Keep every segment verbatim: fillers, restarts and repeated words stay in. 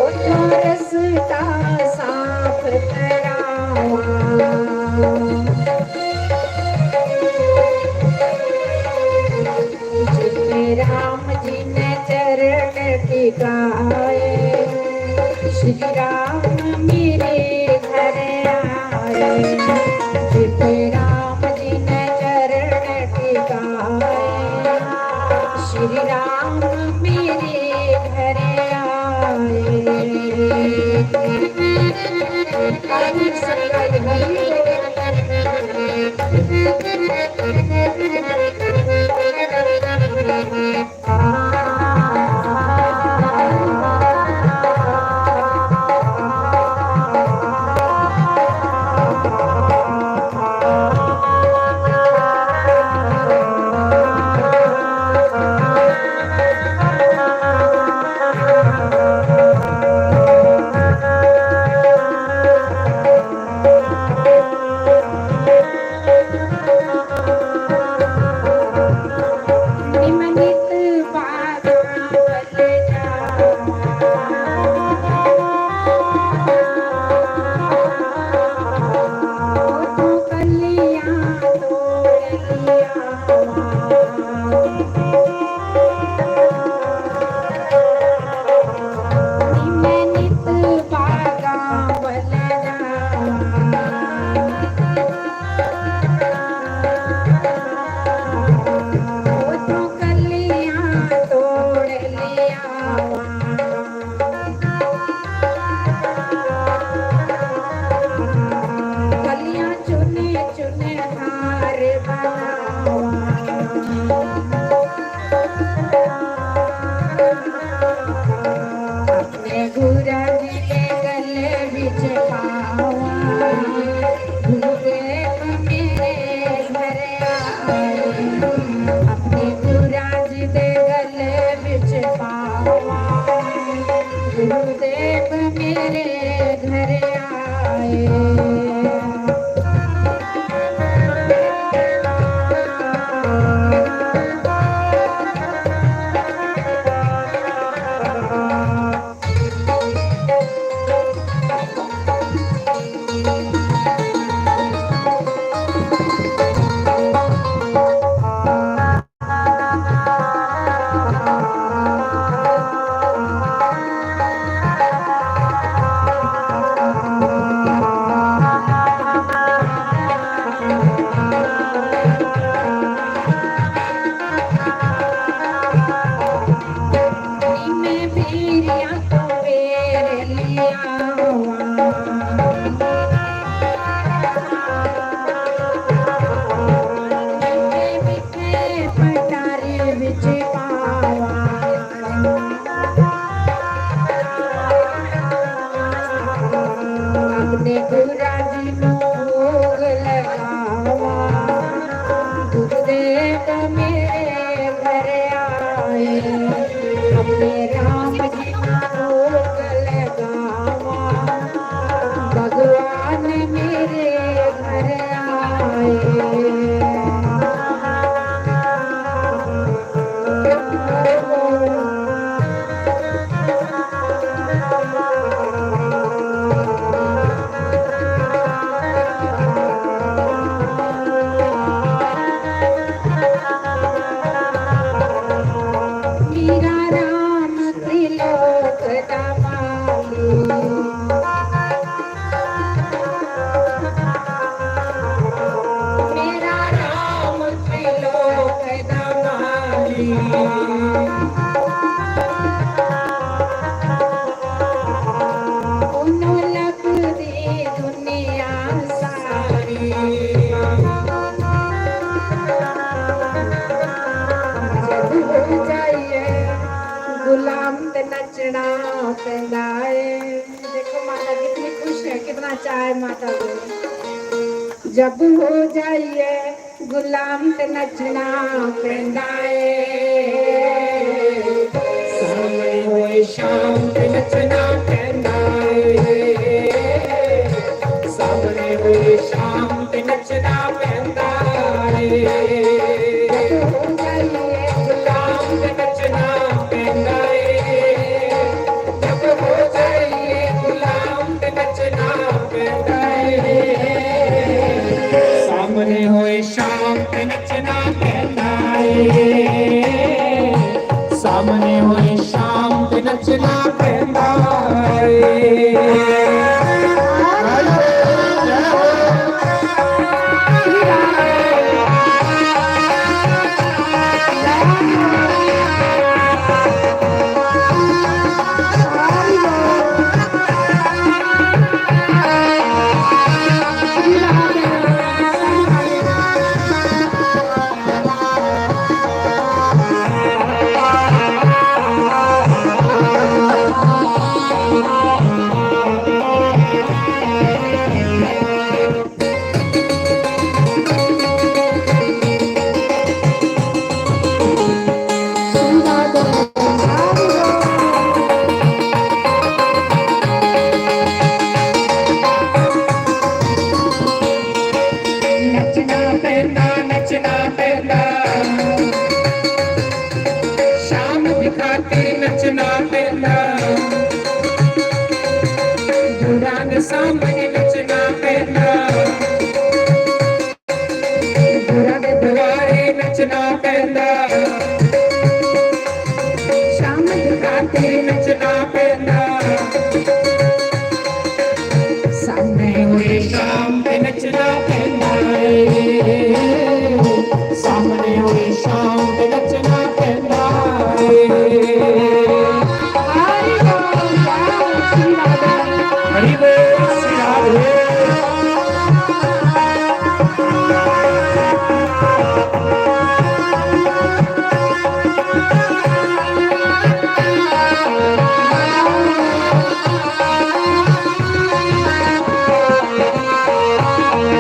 उथों रस्ता साफ करावां। जिथे राम जी ने चरण टिकाए, श्री राम मेरे घर आए। जिथे राम जी ने चरण टिकाए, श्री राम मेरे घर आए। कलियां चुने चुने हार बनावा। अपने गुरा जी के गले विच पावा। गुरुदेव मेरे घर आए। अपने गुरा जी के गले विच पावा। गुरुदेव मेरे घर आए। अपने गुरु जी नू भोग लगावा। गुरुदेव मेरे घर आए, अपने राम जी नू भोग लगावा। भगवान मेरे घर आए। मेरा राम त्रिलोक दा माली। मेरा राम त्रिलोक दा माली। उन्हों लभदी दुनिया सारी। जद हो जाइए गुलाम ते नचना पैंदा है। देखो माता कितनी खुश है, कितना चाह है माता को। जब हो जाइए गुलाम ते नचना पैंदा है। सामने होए शाम ते नचना पैंदा है। सामने होए शाम ते नचना पैंदा है। जब हो जाइए गुलाम ते नचना पैंदा है। होए शाम ते नचना पैंदा रे। नचना पैंदा, नचना पैंदा, शाम दी खातिर नचना पैंदा, बुढ़ां दे सामने नचना पैंदा, बुढ़ां दे दुआरे नचना पैंदा, शाम दी खातिर नचना पैंदा। सामने होए शाम ते नचना पैंदा रे। सामने होए शाम ते नचना पैंदा रे। हरि बोल, जय श्री राधे। हरि बोल, श्री राधे।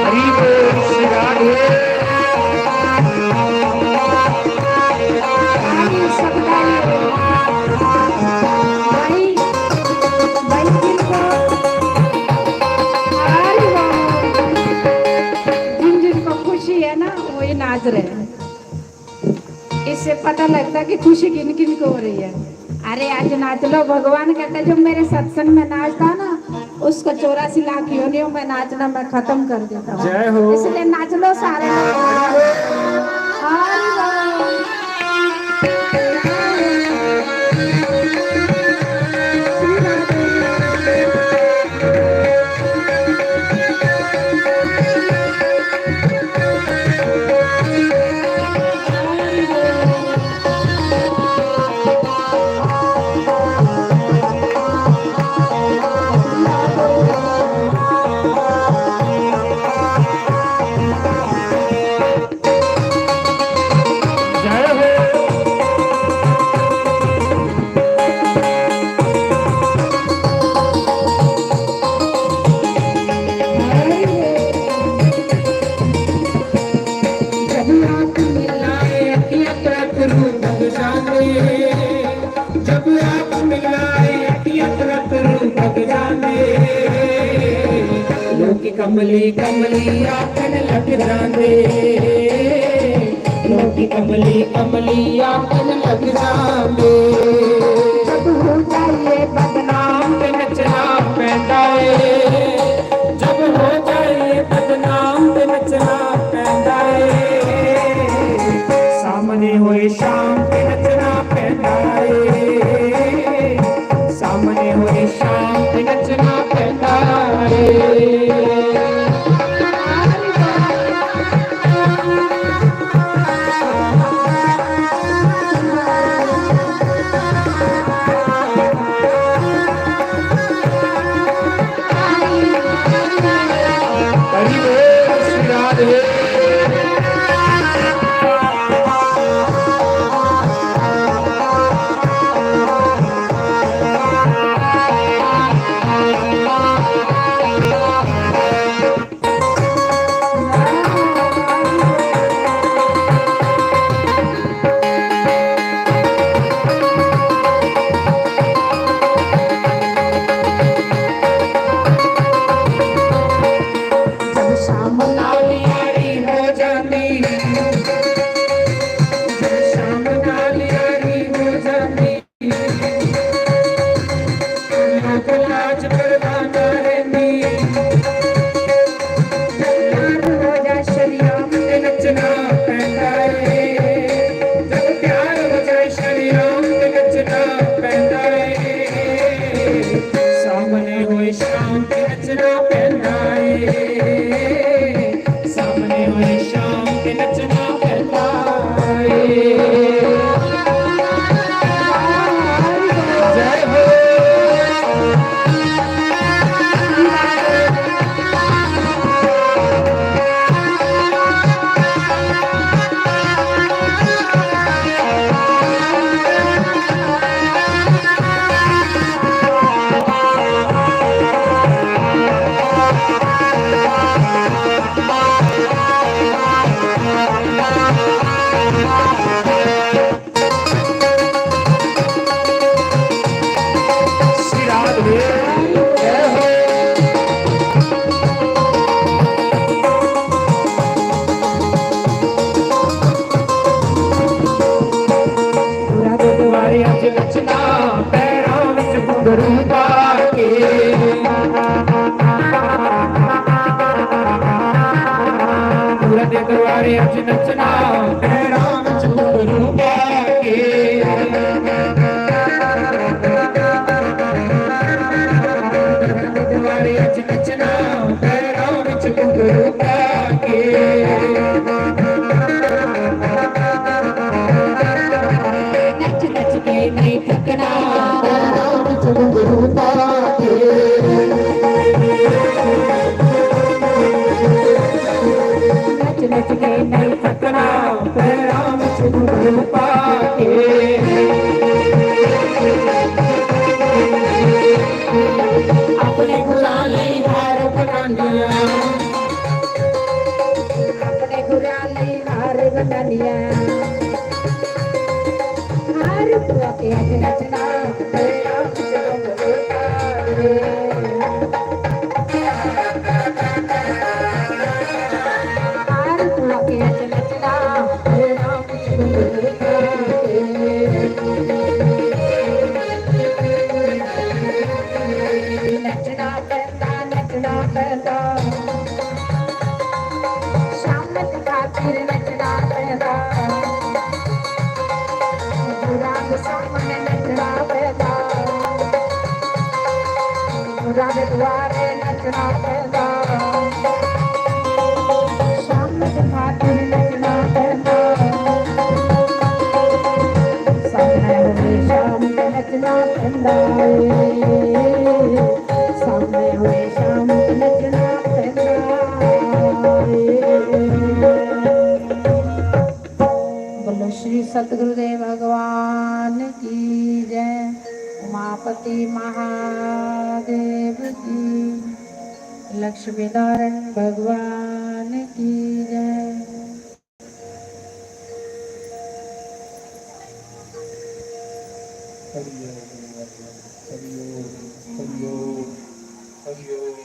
हरि बोल श्री राधे। भाई, भाई, जिनको, हरि बोल। जिन जिनको खुशी है ना, वही नाच रहे हैं। इससे पता लगता कि खुशी किन किन को हो रही है। अरे, आज नाच लो, भगवान कहता है, जो मेरे सत्संग में नाचता ना, उसको चौरासी लाख योनियों में नाचना मैं खत्म कर देता हूँ। जय हो। इसलिए नाच लो सारे लोग। हरि बोल। जब आप मिलाए अखियां तो रूह बन जाने, जब आप मिलाए अखियां तो रूह बन जाने। लोकी कमली कमली आखन लग जांदे, लोकी कमली कमली आखन लग जांदे। जब हो जाइए बदनाम ते नचना पैंदा ਏ, जब हो जाइए बदनाम ते नचना पैंदा ਏ। सामने होए शाम ते नचना पैंदा ਏ, सामने होए शाम ते नचना पैंदा ਏ। घुंघरू पा के। नच नच के नहीं थकना, पैरां विच घुंघरू पा के। अपने गुलां लई हार बनानियां, अपने गुलां लई हार बनानियां। हार पुआ के अज नचना, पैरां विच घुंघरू पा के। हार पुआ के अज नचना, पैरां विच घुंघरू पा के। नचना पैंदा, नचना पैंदा, शामत खातिर नचना पैंदा, गुलाब सामने नचना पैंदा, गुलाब द्वारे नचना पैंदा, शामत खातिर नचना पैंदा। सामने होवे शाम नचना पैंदा ਏ, सामने होवे शाम नचना पैंदा ਏ। बोलो श्री सतगुरुदेव भगवान की जय, उमापति महादेव की, लक्ष्मी नारायण भगवान की जय। हरि ओम, हरि ओम, हरि ओम, हरि ओम।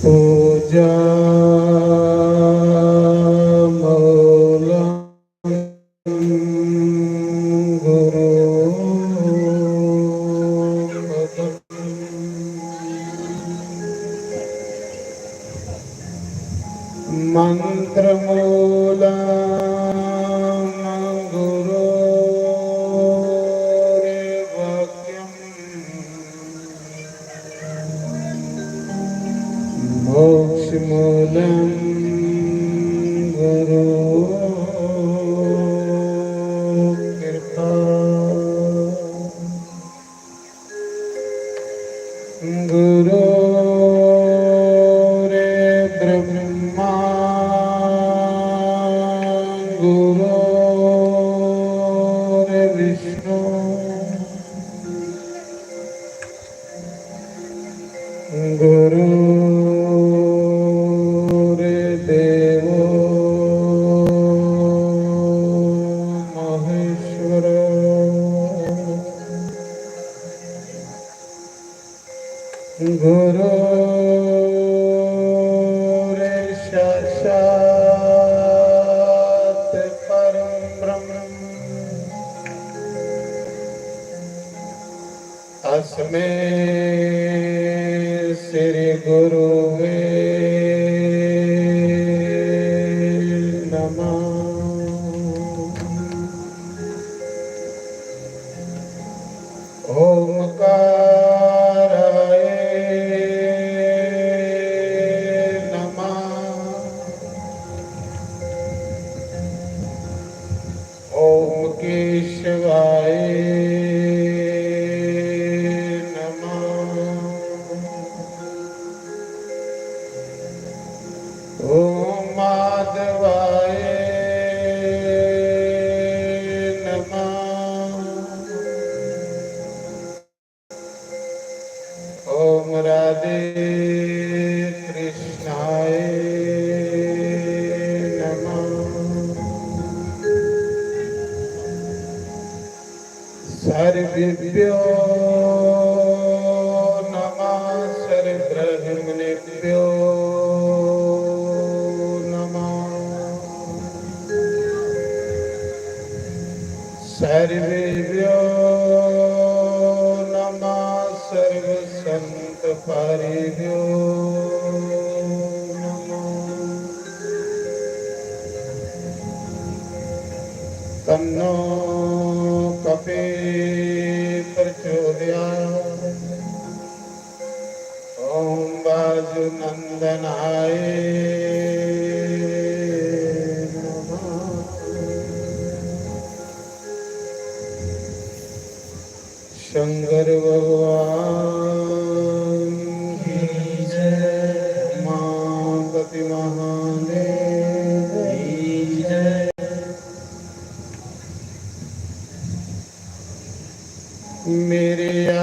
पूजा मूलं गुरु पदम्। मन्त्रमूलं गुरोर्वाक्यम्। मोक्षमूलं गुरु कृपा। गुरुर्ब्रह्मा गुरुर्विष्णु। गुरुर्देवो महेश्वर। गुरुर्साक्षात् परं ब्रह्म। अस्मै श्री गुरुवे नमः। ओमकाराय नमः। ओम केशवाय नमः। ओम माधवाय नमः। ओम राधे कृष्णाय नमः। सर्वेभ्यो नमः, सर्वब्राह्मणेभ्यो नमः। सर्वेभ्यो नमः, सर्वसंत पारेभ्यो नमः। तन्नो कपे प्रचोदयात्। ओम वायुनंदनाय नमः। शंकर भगवान की जय, उमापति महादेव की जय। मेरे यार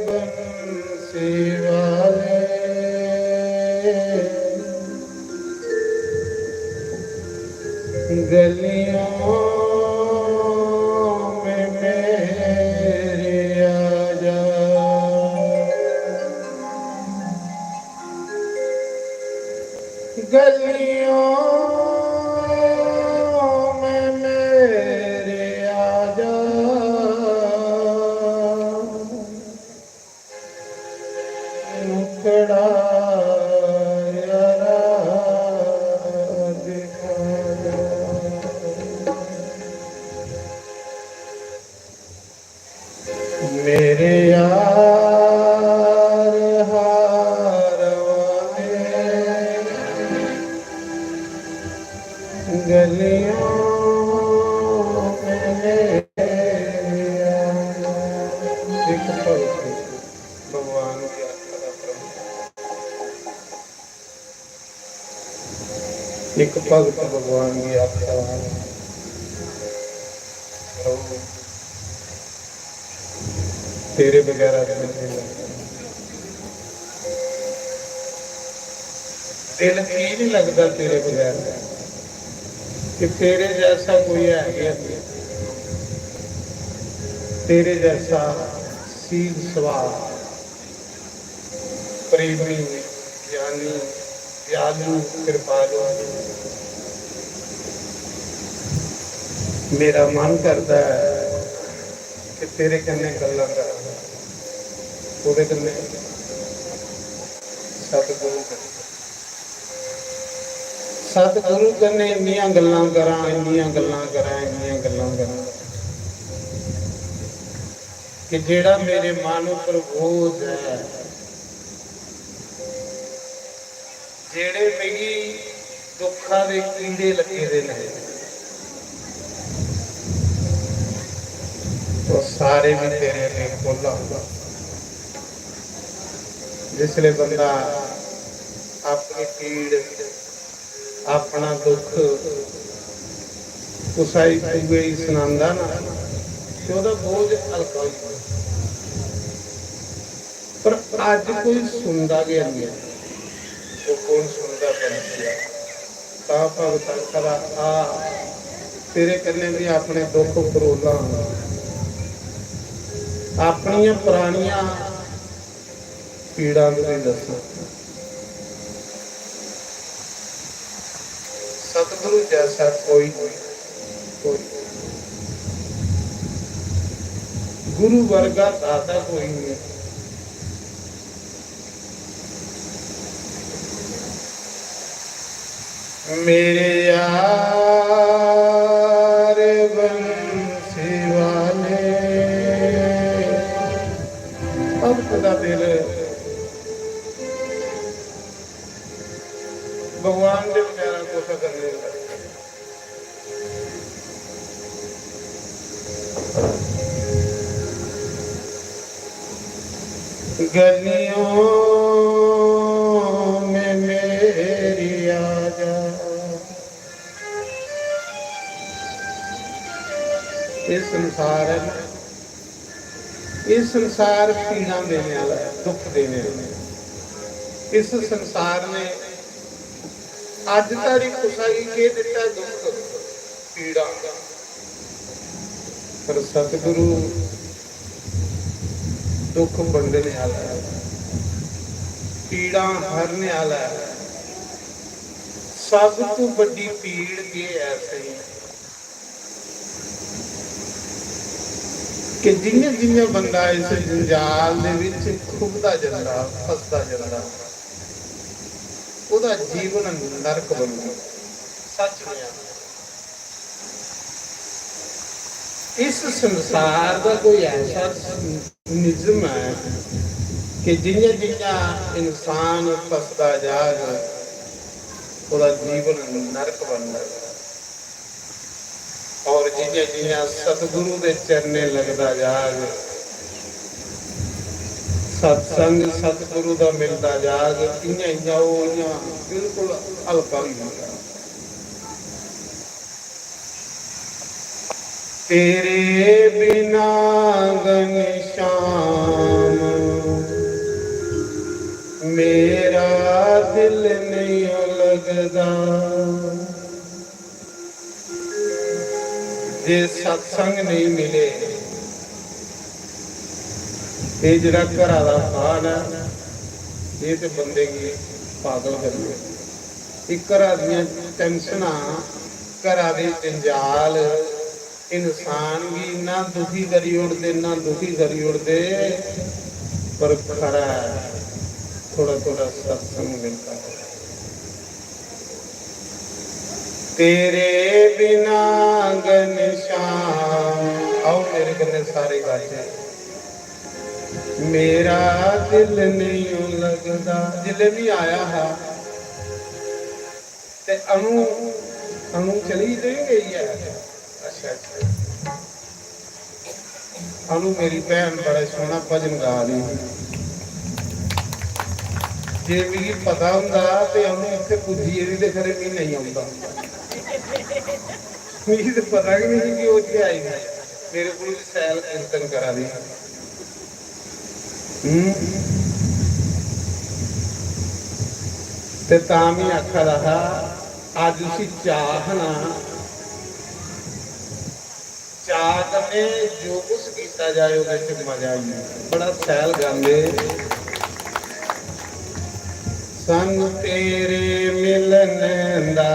बंसी वाले, गलियों में मेरे आ जा, गलियों में मेरे आ जा, मुखड़ा यारा दिखा जा। मेरे यार हार वाले, गलियों में मेरे यार। एक पल भगवान की आस्था का प्रभु। एक भगत भगवान की आस्था, प्रभु तेरे बगैरा दिल नहीं लगता। दिल की नहीं लगता तेरे बगैर? कि तेरे जैसा कोई है ही नहीं। तेरे जैसा सील सुभाव, प्रेमी, ज्ञानी, दयालु, कृपालु। मेरा मन करता है कि तेरे कन्नै गल्लां करां। ओह्दे कन्नै? सतगुरु कन्नै। सतगुरु कन्नै इन्नियां गल्लां करां, इन्नियां गल्लां करां, इन्नियां गल्लां करां कि जेह्ड़ा मेरे मन उप्पर बोझ ऐ, जेह्ड़े मिगी दुक्खा दे कीड़े लग्गे दे न, ओह् सारे बी तेरे अग्गें खोह्लां। जिसलै बंदा अपनी पीड़, अपना दुख कुसै गी, दूए गी सनांदा ना, ते ओह्दा बोझ हल्का होई जंदा। पर अज्ज कोई सुनदा गै निं ऐ। ओह् कौन सुनदा, बंसी आ? तां भगत आखदा, आ, तेरे कन्नै बी अपने दुख फरोलां, अपनियां परानियां पीड़ां तुगी दस्सां। सतगुरु जैसा कोई नहीं, कोई। गुरु वर्गा दाता कोई नहीं। मेरे यार बंसी वाले, भगत दा दिल भगवान दे बगैरा कुसै कन्नै नहीं लगदा। गलियों में मेरी आ जा। ये संसार है ना, ये संसार पीड़ा देने वाला है, दुख देने वाला है। इस संसार ने अज धोड़ी कुसै गी केह् दित्ता दुख, पीड़ा? पर सतगुरु दुख बंडने आह्ला ऐ, पीड़ां हरने आह्ला ऐ। सब तू बड्डी पीड़ केह् ऐ, सही? कि जियां जियां बंदा इस जंजाल दे विच खुबदा जंदा, फसदा जंदा, ओह्दा जीवन नरक बनदा। सच में। इस संसार दा कोई ऐसा निजम ऐ कि जि'यां जि'यां इंसान फसदा जाग, ओह्दा जीवन नरक बनदा जाग। और जि'यां जि'यां सतगुरु दे चरणें लगदा जाग, सत्संग सतगुरु दा मिलदा जाग, इ'यां इ'यां ओह् इ'यां बिल्कुल हल्का होई जंदा। तेरे बिना घनश्याम मेरा दिल नहीं लगदा। जे सत्संग नहीं मिले, ये जेह्ड़ा घरा दा बाहर ऐ, ये ते बंदे गी पागल करी ओड़दा। कि घरा दियां टैंशनां, घरा दे जंजाल इंसान गी इन्ना दुखी करी ओड़दे, इन्ना दुखी करी ओड़दे, पर खरा ऐ थोड़ा थोड़ा सत्संग मिलदा। तेरे बिना घनश्याम, आओ मेरे कन्नै सारे गाचे। मेरा दिल नहीं लगदा। जिसलै में आया हा ते अनु, अनु चली ते गई ऐ। अच्छा, अच्छा। अनु मेरी भैन बड़ा सोहना भजन गा दी ही। जे मिगी पता होंदा ते अनु इत्थै पुज्जी गेदी ते खरे मी नेईं औंदा। मिगी ते पता गै नेईं कि ओह् इत्थै आई दी। मेरे कोल बी सैल कीर्तन करा दी ही। हम्म। ते तां मी आखा दा हा, अज्ज उसी चाऽ हा ना, चाऽ कन्नै जो कुछ कीता जाए, ओह्दे च मजा आई जाए। बड़ा सैल गांदे। "सन तेरे मिलन दा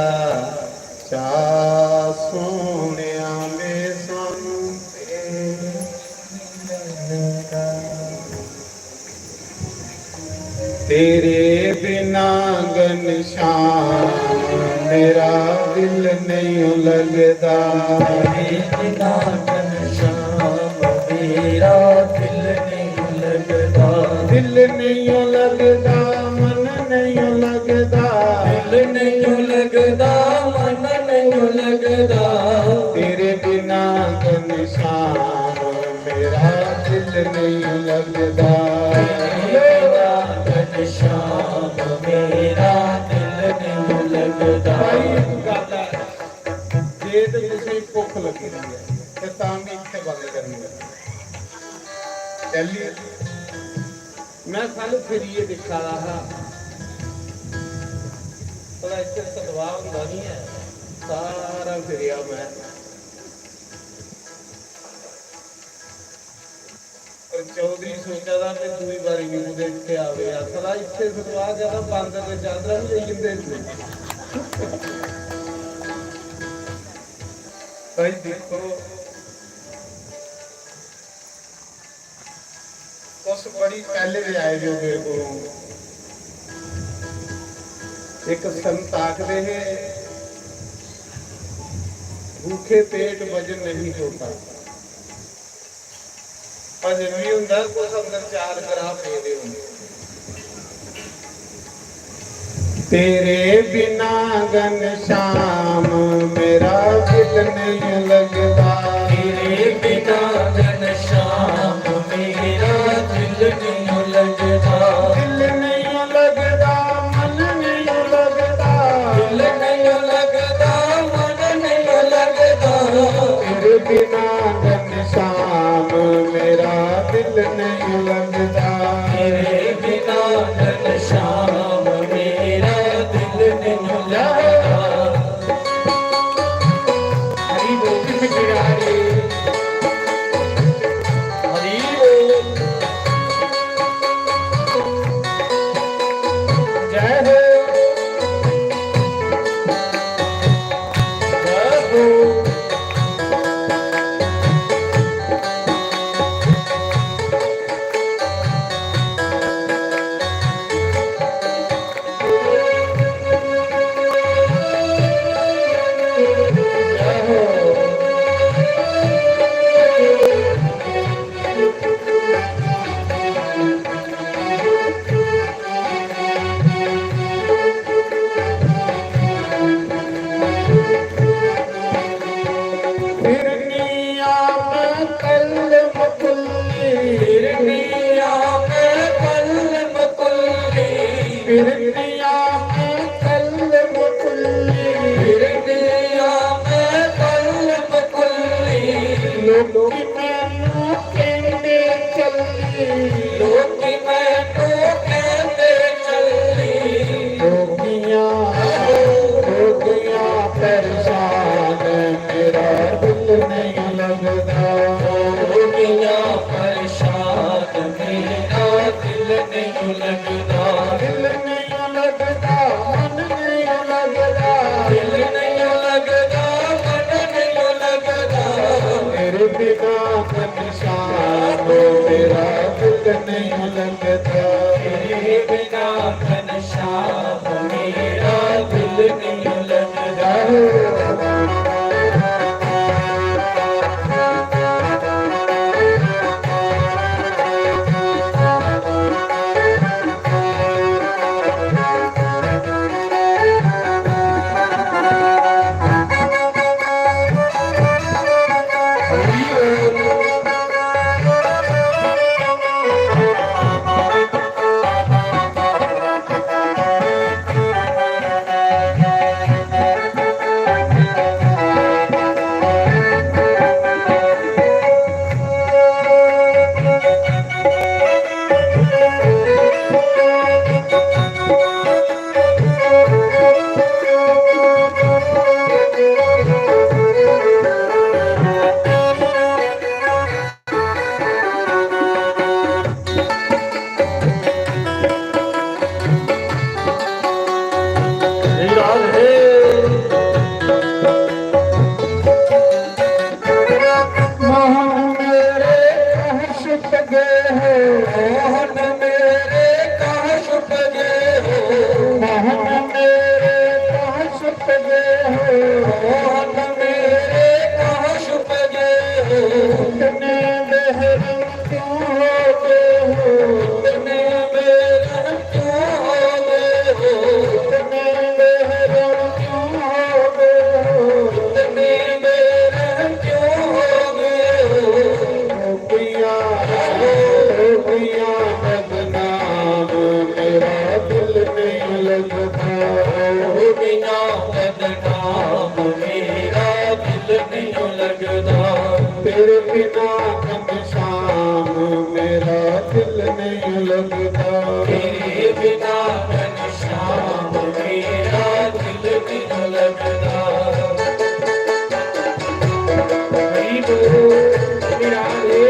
चाऽ सोहणिया में, सन तेरे मिलन दा।" तेरे बिना घनश्याम मेरा दिल नहीं लगदा। तेरे बिना घनश्याम मेरा दिल नहीं लगदा। दिल नहीं लगदा, मन नहीं लगदा। दिल नहीं लगदा, मन नहीं लगदा। तेरे बिना घनश्याम मेरा दिल नहीं लगदा। तेरे बिना घनश्याम मेरा दिल नहीं लगदा। भाई, एक गल्ल ऐ, जे ते तुसें भुक्ख लग्गी दी ऐ, ते तां बी इत्थै बंद करी ओड़ो। पैह्ली, में कल फिरियै दिक्खा दा हा, भला इत्थै सतवाह् होंदा निं ऐ, सारा फिरेआ में। पर चौधरी सोचा दा कि दूई बारी भी कुतै इत्थै आवे। आखदा इत्थै सतवाह् ज्यादा बांदर ते चादरां बी लेई जंदे इत्थै। भाई दिक्खो, तुस बड़ी पैह्ले दे आए दे ओ मेरे कोलों। इक संत आखदे हे, "भूखे पेट भजन नहीं होता।" भजन भी होंदा, कुछ अंदर चार ग्राह पेदे होंदे। तेरे बिना घनश्याम मेरा दिल नहीं लगदा। तेरे बिना घनश्याम मेरा दिल नहीं लगदा। दिल नहीं लगदा, मन नहीं लगदा। दिल नहीं लगदा, मन नहीं लगदा। तेरे बिना घनश्याम मेरा दिल नहीं लगदा। तेरे बिना घनश्याम मेरा दिल नहीं लगदा। हरी लगदा। तेरे बिना घनश्याम मेरा दिल नहीं लगदा। मोहन मेरे कहाँ छुप गए हो? मोहन मेरे कहाँ छुप गए हो? मोहन मेरे कहाँ छुप गए हो? मोहन मेरे कहाँ छुप गए हो? इतने बेरहम क्यों हो गए हो? इतने बेरहम क्यों हो गए हो? इतने बेरहम क्यों हो गए हो? इतने बेरहम क्यों हो गए हो? हो गया, हो गया बदनाम, मेरा दिल नहीं लगता। हो गया बदनाम, मेरा दिल नहीं लगता। तेरे बिना घनश्याम, मेरा दिल नहीं लगता। तेरे बिना घनश्याम, मेरा दिल नहीं लगता। हरि बोल, हरि राधे।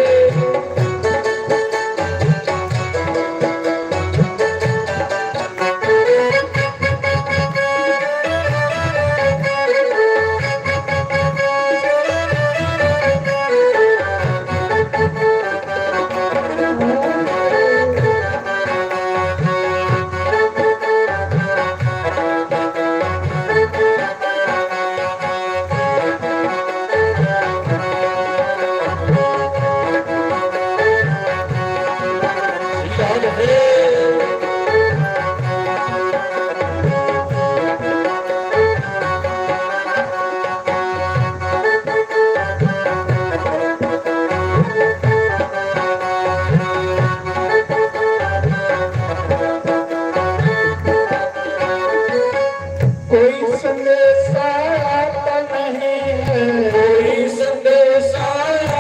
कोई संदेशा आता नहीं है, कोई संदेशा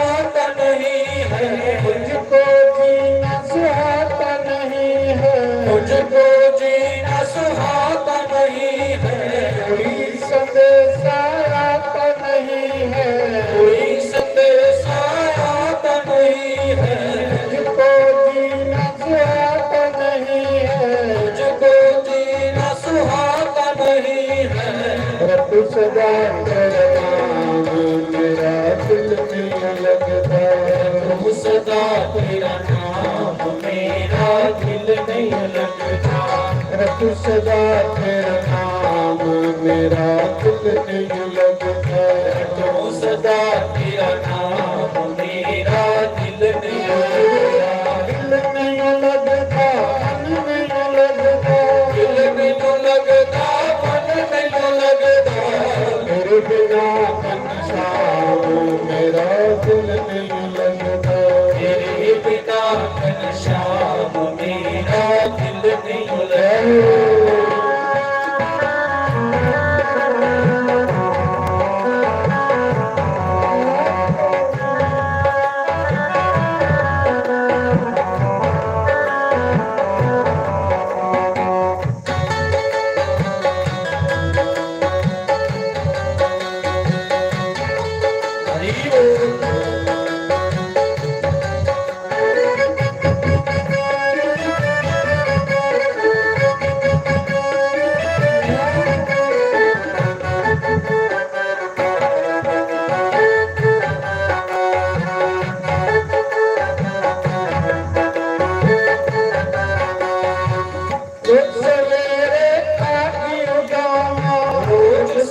आता नहीं है। मुझको जीना सुहाता नहीं है, मुझको जीना सुहाता नहीं है। कोई संदेशा आता नहीं है, कोई संदेशा आता नहीं है। मुझको जीना सुहाता नहीं है, मुझको जीना सुहाता नहीं है। रब सदा तेरा नाम, मेरा दिल नहीं लगता। रब सदा तेरा नाम, मेरा दिल नहीं लगता। रब सदा तेरा नाम, मेरा दिल नहीं लगता। रब सदा तेरा नाम, मेरा दिल नहीं लगता। दिल नहीं लगता, मन नहीं लगता। दिल नहीं लगता, मन नहीं लगता। तेरे बिना घनश्याम, मेरा दिल नहीं लगता। तेरे बिना घनश्याम, मेरा दिल नहीं लगता।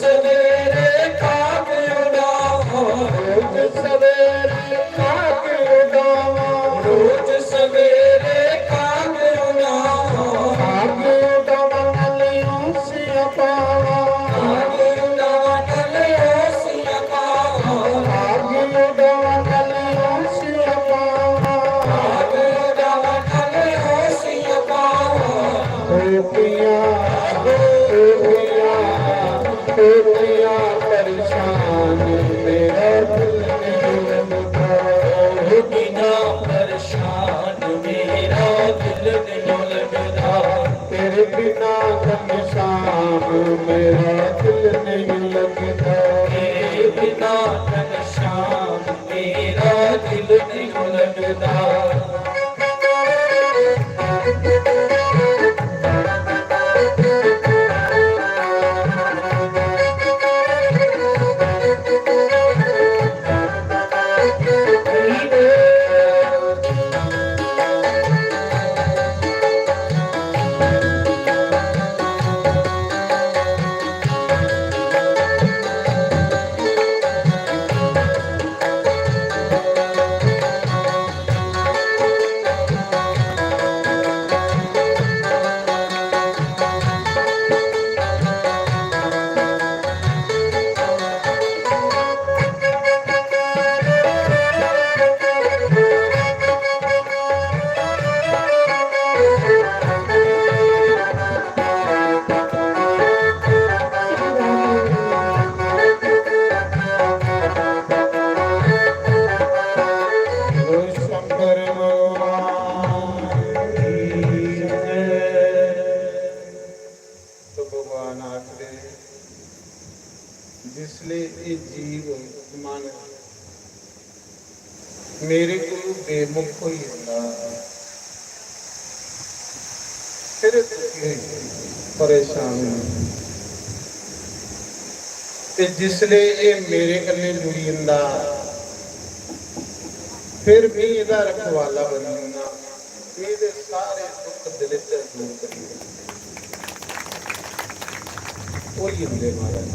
सवेरे खाक उड़ावां, रोज सवेरे खाक उड़ावां, रोज सवेरे खाक उड़ावां, खाक उड़ावां, नाले ओसियां पावां, खाक उड़ावां, नाले ओसियां पावां, खाक उड़ावां, नाले ओसियां पावां, खाक उड़ावां, नाले ओसियां पावां। ओ पिया, ओ पिया, ओ पिया, परेशान मेरा दिल नहीं लगता। ओ बिना परेशान मेरा दिल नहीं लगता। तेरे बिना घनश्याम मेरा दिल नहीं लगता। तेरे बिना घनश्याम मेरा दिल नहीं लगता। शंकर भगवान की जय। तो भगवान आखदे, जिसले एह् जीव मन मेरे कोलू बेमुख होई जंदा, फिर दुखी होई जंदा, परेशान होई जंदा। ते जिसले एह् मेरे कन्नै जुड़ी जंदा, फिर में एह्दा रखवाला बनी जंदा, में एह्दे सारे दुख दलिद्दर दूर करी ओड़दे। होई जंदे महाराज।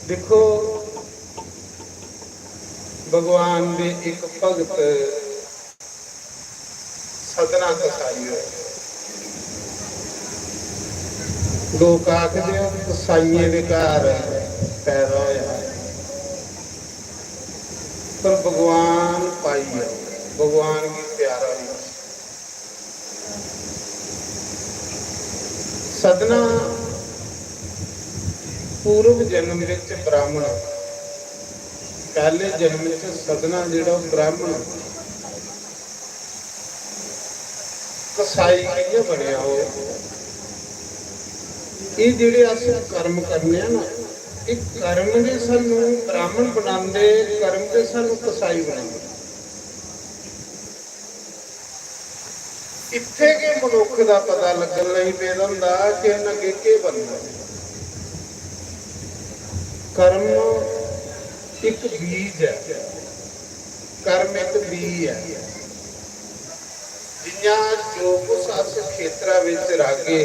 दिक्खो, भगवान दे इक भगत सतना कसाई होए। लोक आखदे, "ओह् कसाइयें दे घर पैदा होया, पर भगवान पाई गेआ, भगवान गी प्यारा होई गेआ।" सतना पूर्व जन्म विच ब्राह्मण, पैह्ले जन्म च सतना जेह्ड़ा ओह् ब्राह्मण, कसाई कि'यां बनेआ ओह्? एह् जेह्ड़े अस कर्म करने आं ना, एह् कर्म गै सानू ब्राह्मण बनांदे, कर्म गै सानू कसाई बनांदे। इत्थै गै मनुक्ख दा पता लग्गन लगी पेदा होंदा कि इ'न्न अग्गें केह् बनना। कर्म इक बीज ऐ, कर्म इक बीऽ ऐ। जि'यां जो कुछ अस खेतरा बिच राह्गे,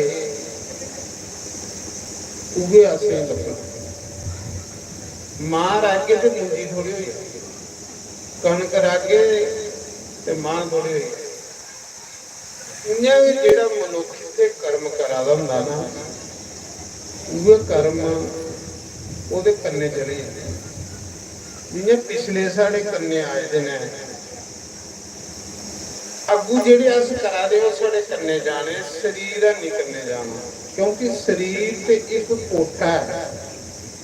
उ'ऐ असें लब्भना। मांह् राह्गे ते मुंजी थोड़ी होई जानी, कनक राह्गे ते मांह् थोड़ी होई जानी। इ'यां गै जेह्ड़ा मनुक्ख इत्थै कर्म करा दा होंदा ना, उ'ऐ कर्म ओह्दे कन्नै चली जंदे। जि'यां पिछले साढ़े कन्नै आए दे न, अग्गू जेह्ड़े अस करा दे, ओह् साढ़े कन्नै जाने, शरीर हैनी कन्नै जाना, क्योंकि शरीर ते इक कोठा ऐ,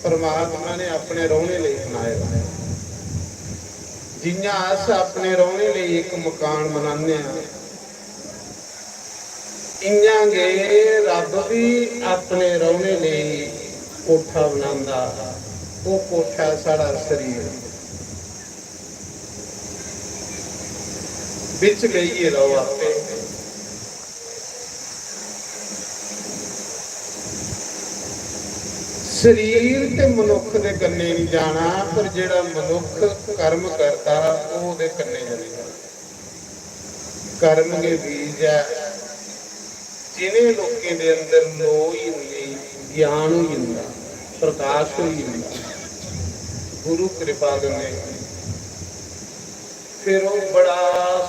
परमात्मा ने अपने रौह्ने लेई बनाए दा। जि'यां अस अपने रौह्ने लेई इक मकान बनाने आं, इ'यां गै रब्ब बी अपने रौह्ने लेई कोठा बनांदा। ओह् कोठा ऐ साढ़ा शरीर। बिच बेहियै र'वो आपे। शरीर ते मनुक्ख दे कन्नै निं जाना, पर जेह्ड़ा मनुक्ख कर्म करदा, ओह् ओह्दे कन्नै जंदा। कर्म गै बीज ऐ। जिनें लोकें दे अंदर लोऽ हिरनी, ज्ञान होई जंदा, प्रकाश होई जंदा गुरु कृपा कन्नै। फिर ओह् बड़ा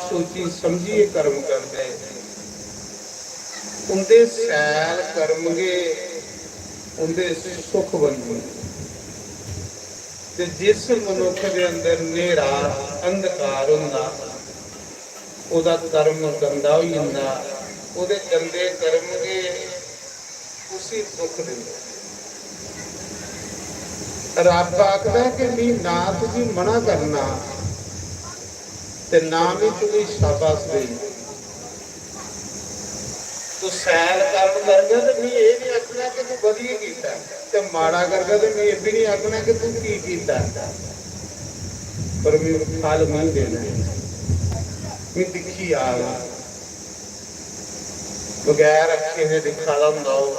सोची समझियै कर्म करदे। उं'दे सैल कर्म गै उं'दे सुख बनदे। ते जिस मनुक्ख दे अंदर न्हेरा, अंधकार होंदा, ओह्दा कर्म गंदा होई जंदा। ओह्दे गंदे कर्म गै उसी दुख दिंदे। रब्ब आखदा कि मी ना तुगी मना करना ते ना मी तुगी शाबाश देनी। तू सैल कर्म करगा ते मी एह् निं आखना कि तू बधिया कीता, ते माड़ा करगा ते मी एह् बी निं आखना कि तू की कीता। पर मी फल मी देना ऐ। मी दिक्खी आ, बगैर अक्खीं दे दिक्खा दा होंदा ओह्,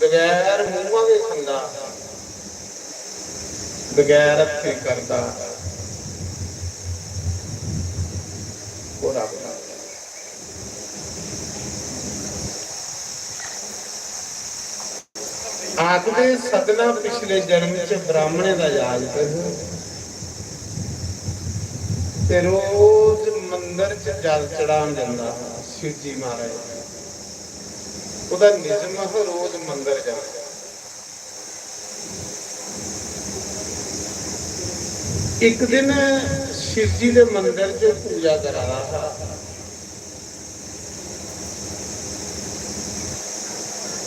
बगैर मूंहा दे खंदा, बगैर हत्थें करदा, ओह् रब्ब। आखदे सदना पिछले जन्म च ब्राह्मणें दा जागत हा ते रोज मंदर च जल चढ़ान जंदा हा शिवजी महाराज। ओह्दा निजम हा रोज मंदर जाना। इक दिन शिवजी दे मंदर च पूजा करा दा हा।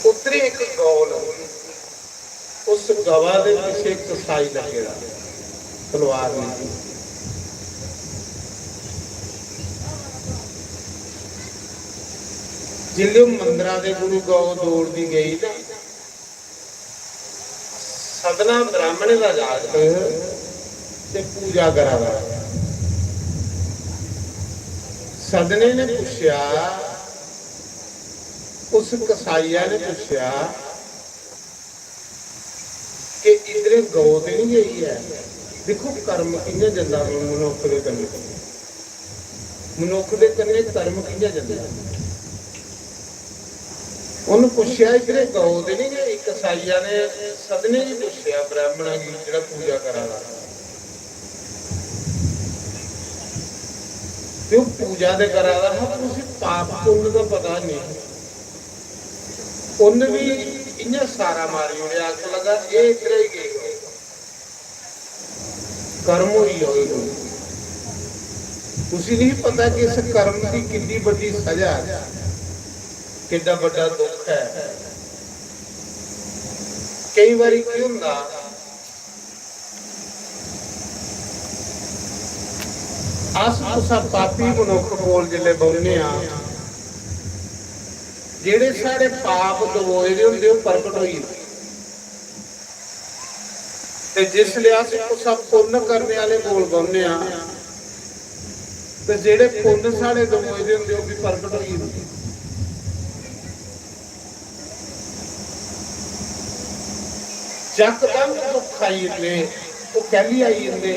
उद्धर इक गौ लब्भी। उस गवा दे पिच्छे कसाई लग्गे दा, तलवार लेइयै। जिसलै ओह् मंदरा दे कोलू गौ दौड़दी गेई ना, सदना ब्राह्मणे दा जागत ते पूजा करा दा। सदने ने पुच्छेआ, उस कसाईया ने पुच्छेआ कि इद्धरे गौ ते निं गेई ऐ? दिक्खो कर्म कि'यां जंदा मनुक्ख दे कन्नै, मनुक्ख दे कन्नै कर्म कि'यां जंदा। उन्न पुच्छेआ, इद्धरे गौ ते निं गेई? कसाईया ने सदने गी पुच्छेआ, ब्राह्मणा गी जेह्ड़ा पूजा करा दा। ते ओह् पूजा ते करा दा हा, पर उसी पाप पुन्न दा पता नेईं। उन्न बी इ'यां सारा मारी ओड़ेआ, आखन लगा, "एह् इद्धरे ही गेई गौ।" कर्म होई गेआ ओह्दे कोल। उसी नहीं पता कि इस कर्म की कितनी बड़ी सजा है, कितना बड़ा दुख है। कई बारी की होंदा, अस कुसै पापी मनुक्ख कोल जिसलै बौह्ने आं, जेह्ड़े साढ़े पाप दबोए दे होंदे, ओह् प्रगट होई जंदे। ते जिसलै अस कुसै पुन्न करने आह्ले कोल बौह्ने आं, ते जेह्ड़े पुन्न साढ़े दबोए दे होंदे, ओह् बी प्रगट होई जंदे। यकदम दुख आई जंदे। ओह् कैल्ली आई जंदे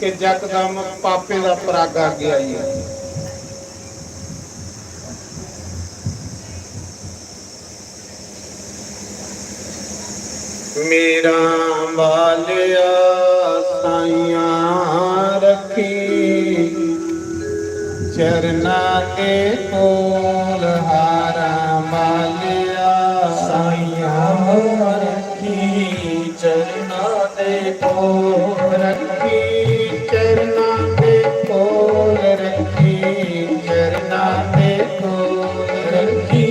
कि यकदम पापें दा परागा अग्गें आई जंदा। मेरा बालेआ साइयां रखी चरना दे कोल, हारा बालेआ साइयां रखी चरना दे कोल, रखी चरना दे कोल, रखी चरना दे कोल, रखी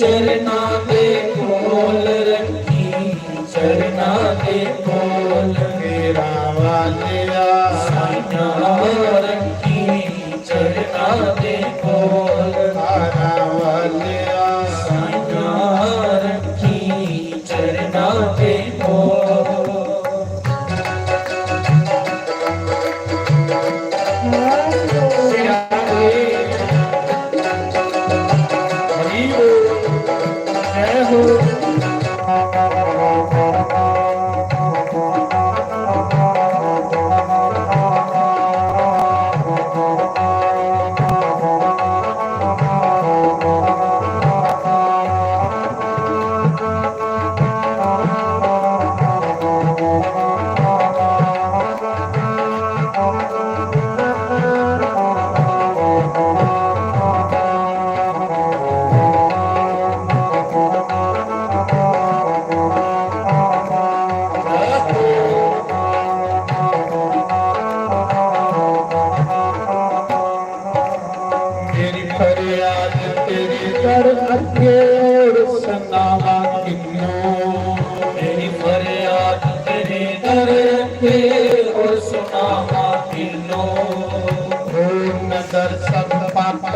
चरना दे कोल, रखी चरना दे कोल। मेरा वालिया साइयां रखी चरना दे कोल, तारा वालिया साइयां रखी चरना दे कोल।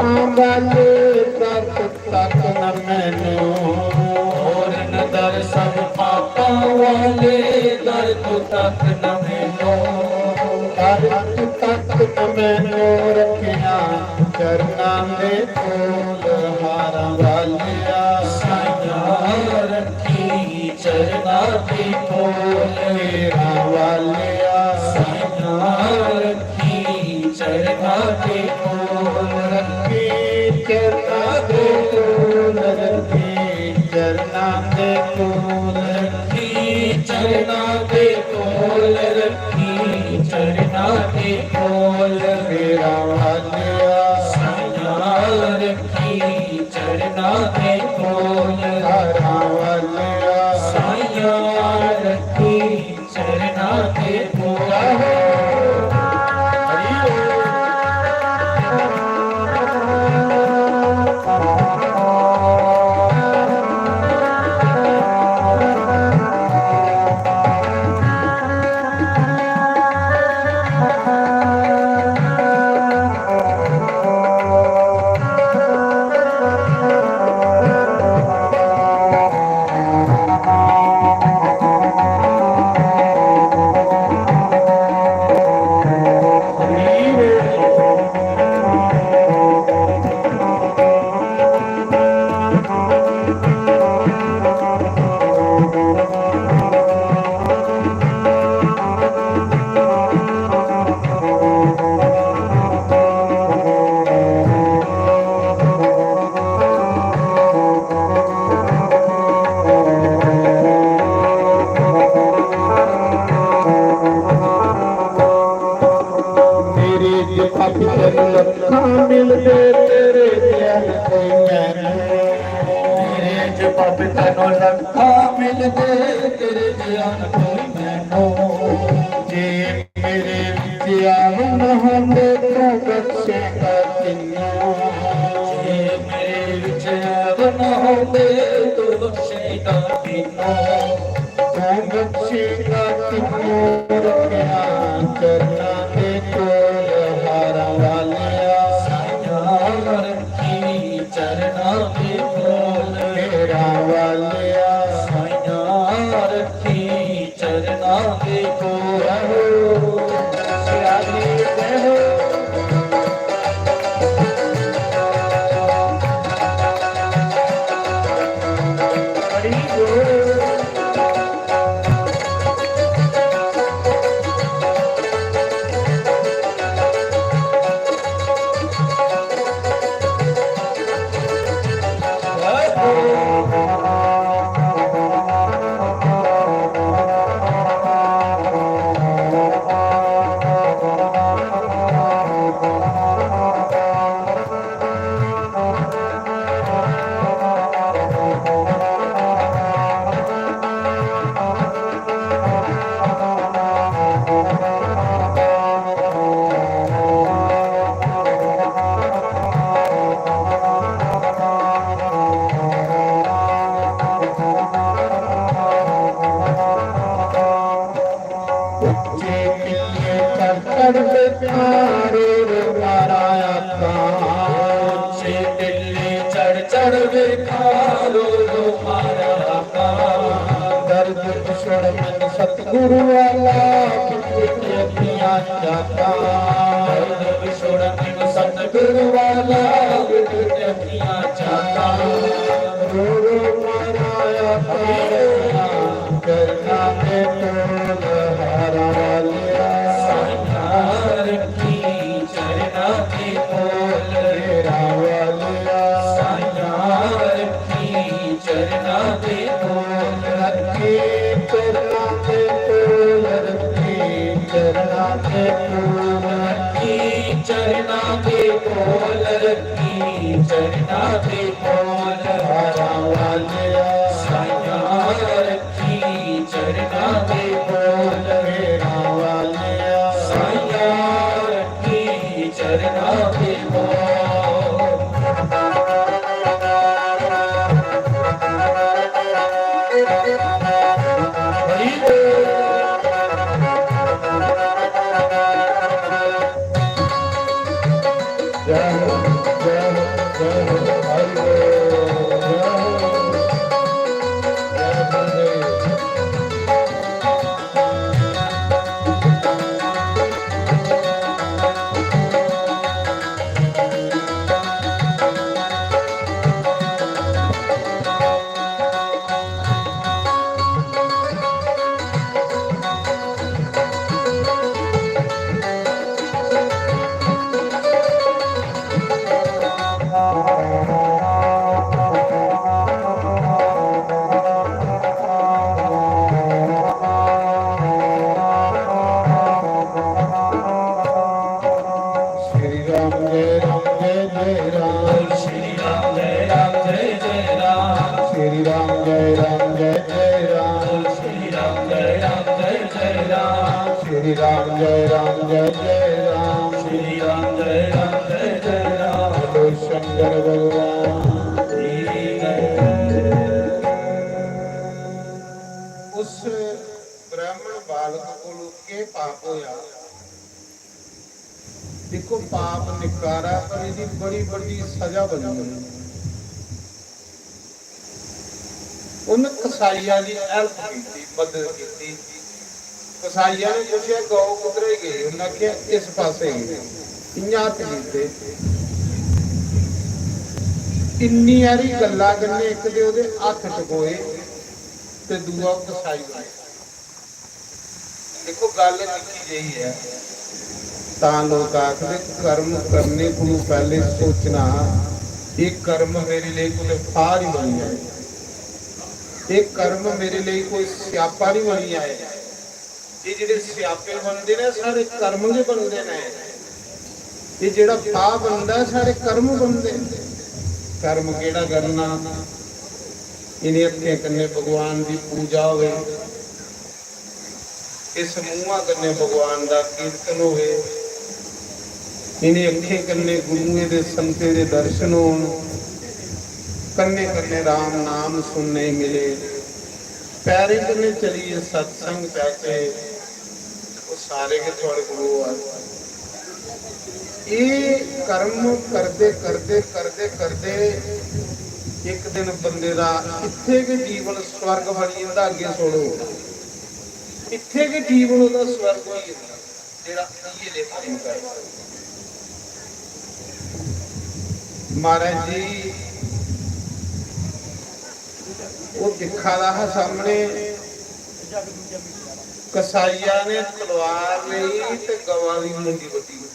वाले दर तक न मैनू। और न दर सब पापां वाले दर तक न मैनू। दर तक न मैनू रखिया चरना दे कोल हारां वालिया। साइयां रखी चरना दे कोल मेरा वालिया। साइयां रखी चरना दे कोल रखी चरना दे कोल रखी चरना दे कोल रखी चरना दे कोल रखी चरना दे कोल मेरा वालिया। साइयां रखी चरना दे कोल हारां वालिया। साइयां रखी चरना दे कोल। हरि बोल। मेरे जे पापी तैनू लखां मिलदे, तेरे ज्यान कोई मैनू। मेरे जे पापी तैनू लखां मिलदे, तेरे ज्यान कोई मैनू। जे मेरे विच ऐब न होंदे, तू बख्शेगा किन्नू। जे मेरे विच ऐब न होंदे, तू बख्शेगा किन्नू। तू बख्शेगा किन्नू रब्बिया, चरना दे कोल हारां वालिया। साइयां रखी चरना दे कोल मेरा वालिया। साइयां रखी चरना दे कोल। शिवाजी जय हो। हरि बोल। उच्चे टिल्ले चढ़ चढ़ वे खारो रो मारा आका। उच्चे टिल्ले चढ़ चढ़ वे खारो रो मारा आका। दर्द विछोड़ मैनू सतगुरु वाला, बिगड़ अखियां चाका। दर्द विछोड़ मैनू सतगुरु वाला, बिगड़ अखियां चाका। रो रो मारा आका। चरना दे कोल हारां वालिया। साइयां रखी चरना दे कोल। मेरा वालिया। साइयां रखी चरना दे कोल। रखी चरना दे कोल, रखी चरना दे कोल। रखी चरना दे कोल, रखी चरना दे कोल। हारां वालिया। साइयां रखी चरना दे कोल। मेरा वालिया। साइयां रखी चरना दे कोल। हरि बोल। जय हो, जय हो, राम, श्री राम जय राम जय जय राम, श्री राम जय राम जय जय राम, बोलो शंकर भगवान की जय। उस ब्राह्मण बालक कोल केह् पाप होया? देखो, पाप निक्का हारा, पर एह्दी बड़ी बड्डी सजा बनी होई। उन्न कसाईया दी help कीती, मदद कीती। कसाईया ने पुच्छेआ, "गौ कुद्धरै गेई?" उन्नै आखेआ, "इस पासै गेई।" इ'यां हत्थ कीते। इन्नी हारी गल्ला कन्नै इक ते ओह्दे हत्थ टकोए ते दूआ कसाई बनेआ। देखो, गल्ल निक्की जेही ऐ, तां लोक आखदे, कर्म करने कोलू पैह्ले सोचना, एह् कर्म मेरे लेई कुतै फाह् निं बनी जाए, एह् कर्म मेरे लेई कोई स्यापा निं बनी जाए। एह् जेह्ड़े स्यापे बनदे न, साढ़े कर्म गै बनदे न। एह् जेह्ड़ा फाह् बनदा ऐ, साढ़े कर्म बनदे न। कर्म केह्ड़ा करना? इ'नें हत्थें कन्नै भगवान दी पूजा होए, इस मूहां कन्नै भगवान दा कीर्तन होए, इ'नें अक्खें कन्नै गुरुएं दे, संतें दे दर्शन होन, कन्नै कन्नै राम नाम सुनने गी मिले, पैरें कन्नै चलिए सत्संग जाचे, ओह् सारे गै थुआढ़े कोल होआ दे। एह् कर्म करदे, करदे, करदे, करदे इक दिन बंदे दा इत्थै गै जीवन स्वर्ग बनी जंदा। अग्गें सुनो, इत्थै गै जीवन ओह्दा स्वर्ग होई जंदा, जेह्ड़ा इ'यै जेह् कर्म करदा। महाराज जी, ओह् दिक्खा दा हा सामने, कसाईया ने तलवार लेई ते गवा दी मुंडी बड्ढी।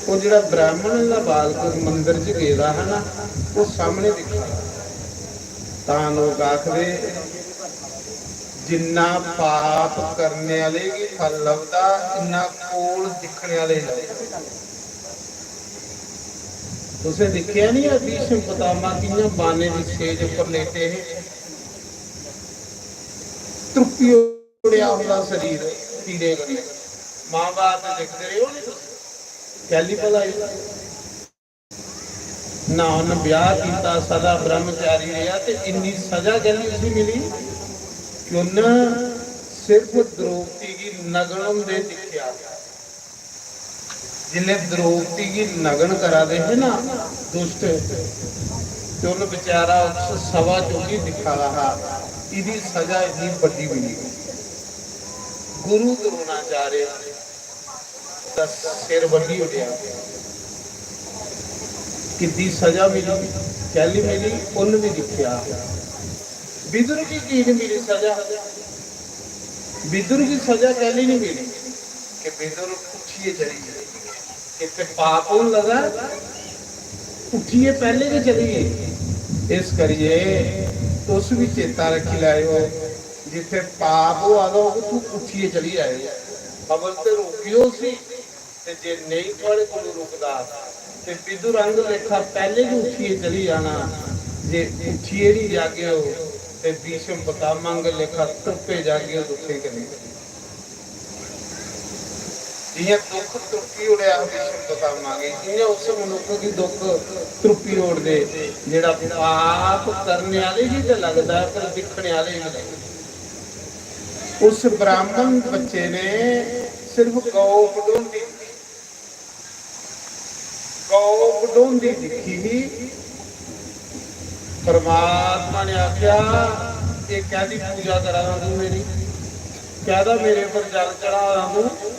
ओह् जेह्ड़ा ब्राह्मण दा बालक मंदर च गेदा हा ना, ओह् सामने दिक्खा दा। तां लोक आखदे, जिन्ना पाप करने आह्ले गी फल लभदा, इन्ना कोल दिक्खने आह्ले गी लभदा। तुसें दिक्खेआ निं ऐ, भीष्म पितामह कि'यां बाणें दी सेज उप्पर लेटे हे, त्रुप्पी ओड़ेआ उं'दा शरीर पीड़े कन्नै। महाभारत दिखदे रेह् ओ निं तुस? कैह्ली भला ही? ना उन्न ब्याह् कीता, सदा ब्रह्मचारी रेहा, ते इन्नी सजा कैह्ली उसी मिली कि उन्न सिर्फ द्रौपदी गी नग्न होंदे दिक्खेआ। जिसलै द्रौपदी गी नग्न करा दे हे ना दुष्ट, ते उन्न बेचारा उस सभा च उसी दिक्खा दा हा, एह्दी सजा इन्नी बड्डी मिली। गुरु द्रोणाचार्य दा सिर बड्ढी ओड़ेआ। किद्दी सजा मिली, कैह्ली मिली, उन्न बी दिक्खेआ। विदुर गी की निं मिली सजा? विदुर गी सजा कैह्ली निं मिली? कि विदुर उट्ठियै चली गे। इत्थै पाप होन लगा, उट्ठियै पैह्ले गै चली गे। इस करियै तुस बी चेता रक्खी लैएओ, जित्थै पाप होआ दा होग, उत्थूं उट्ठियै चली जाएओ। अवल ते रोकेओ उसी, ते जे नेईं थुआढ़े कोल रुकदा, ते विदुर अंग लेखा पैह्ले गै उट्ठियै चली जाना। जे उट्ठियै निं जागेओ, ते भीष्म पितामह आंगर लेखा त्रुप्पे जागेओ दुक्खें कन्नै। जि'यां दुख त्रुप्पी ओड़ेआ हा भीष्म पितामह गी, इ'यां उस मनुक्ख गी दुख त्रुप्पी ओड़दे, जेह्ड़ा पाप करने आह्ले गी ते लगदा ऐ, पर दिक्खने आह्ले गी लगदा। उस ब्राह्मण बच्चे ने सिर्फ गौ बढोंदी, गौ बढोंदी दिक्खी ही। परमात्मा ने आखेआ, "एह् कैह्दी पूजा करा दा तूं मेरी? कैह्दा मेरे पर जल चढ़ा दा तूं?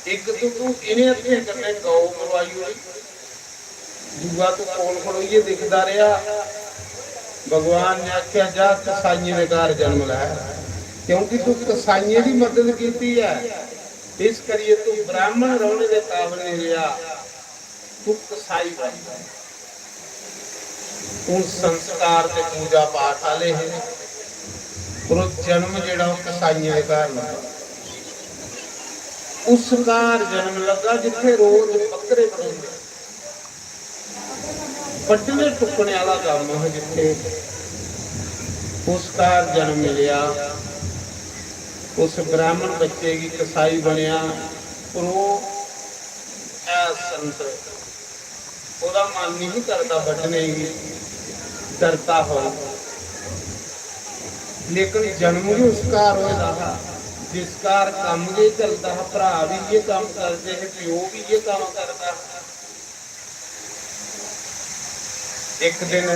इक तूं, तूं इ'नें हत्थें कन्नै गौ मरवाई ओड़ी, दूआ तूं कोल खड़ोइयै दिखदा रेहा।" भगवान ने आखेआ, "जा कसाइयें दे घर जन्म लै, क्योंकि तूं कसाइयें दी मदद कीती ऐ, इस करियै तूं ब्राह्मण रौह्ने दे काबल निं रेहा, तूं कसाई बन।" हून संस्कार ते पूजा पाठ आह्ले हे, पर ओह् जन्म जेह्ड़ा ओह् कसाइयें दे घर लग्गा। उस घर जन्म लग्गा जित्थै रोज बक्करे बढोंदे। बड्ढने टुक्कने आह्ला कम्म हा जित्थै, उस घर जन्म मिलेआ। उस ब्राह्मण बच्चे गी कसाई बनेआ, पर ओह् ऐ संत, ओह्दा मन नहीं करदा बड्ढने गी, डरदा हा। लेकिन जन्म गै उस घर होए दा हा, जिस घर कम्म गै चलदा हा, भ्राऽ बी इ'यै कम्म करदे हे, प्यो बी इ'यै कम्म करदा हा। इक दिन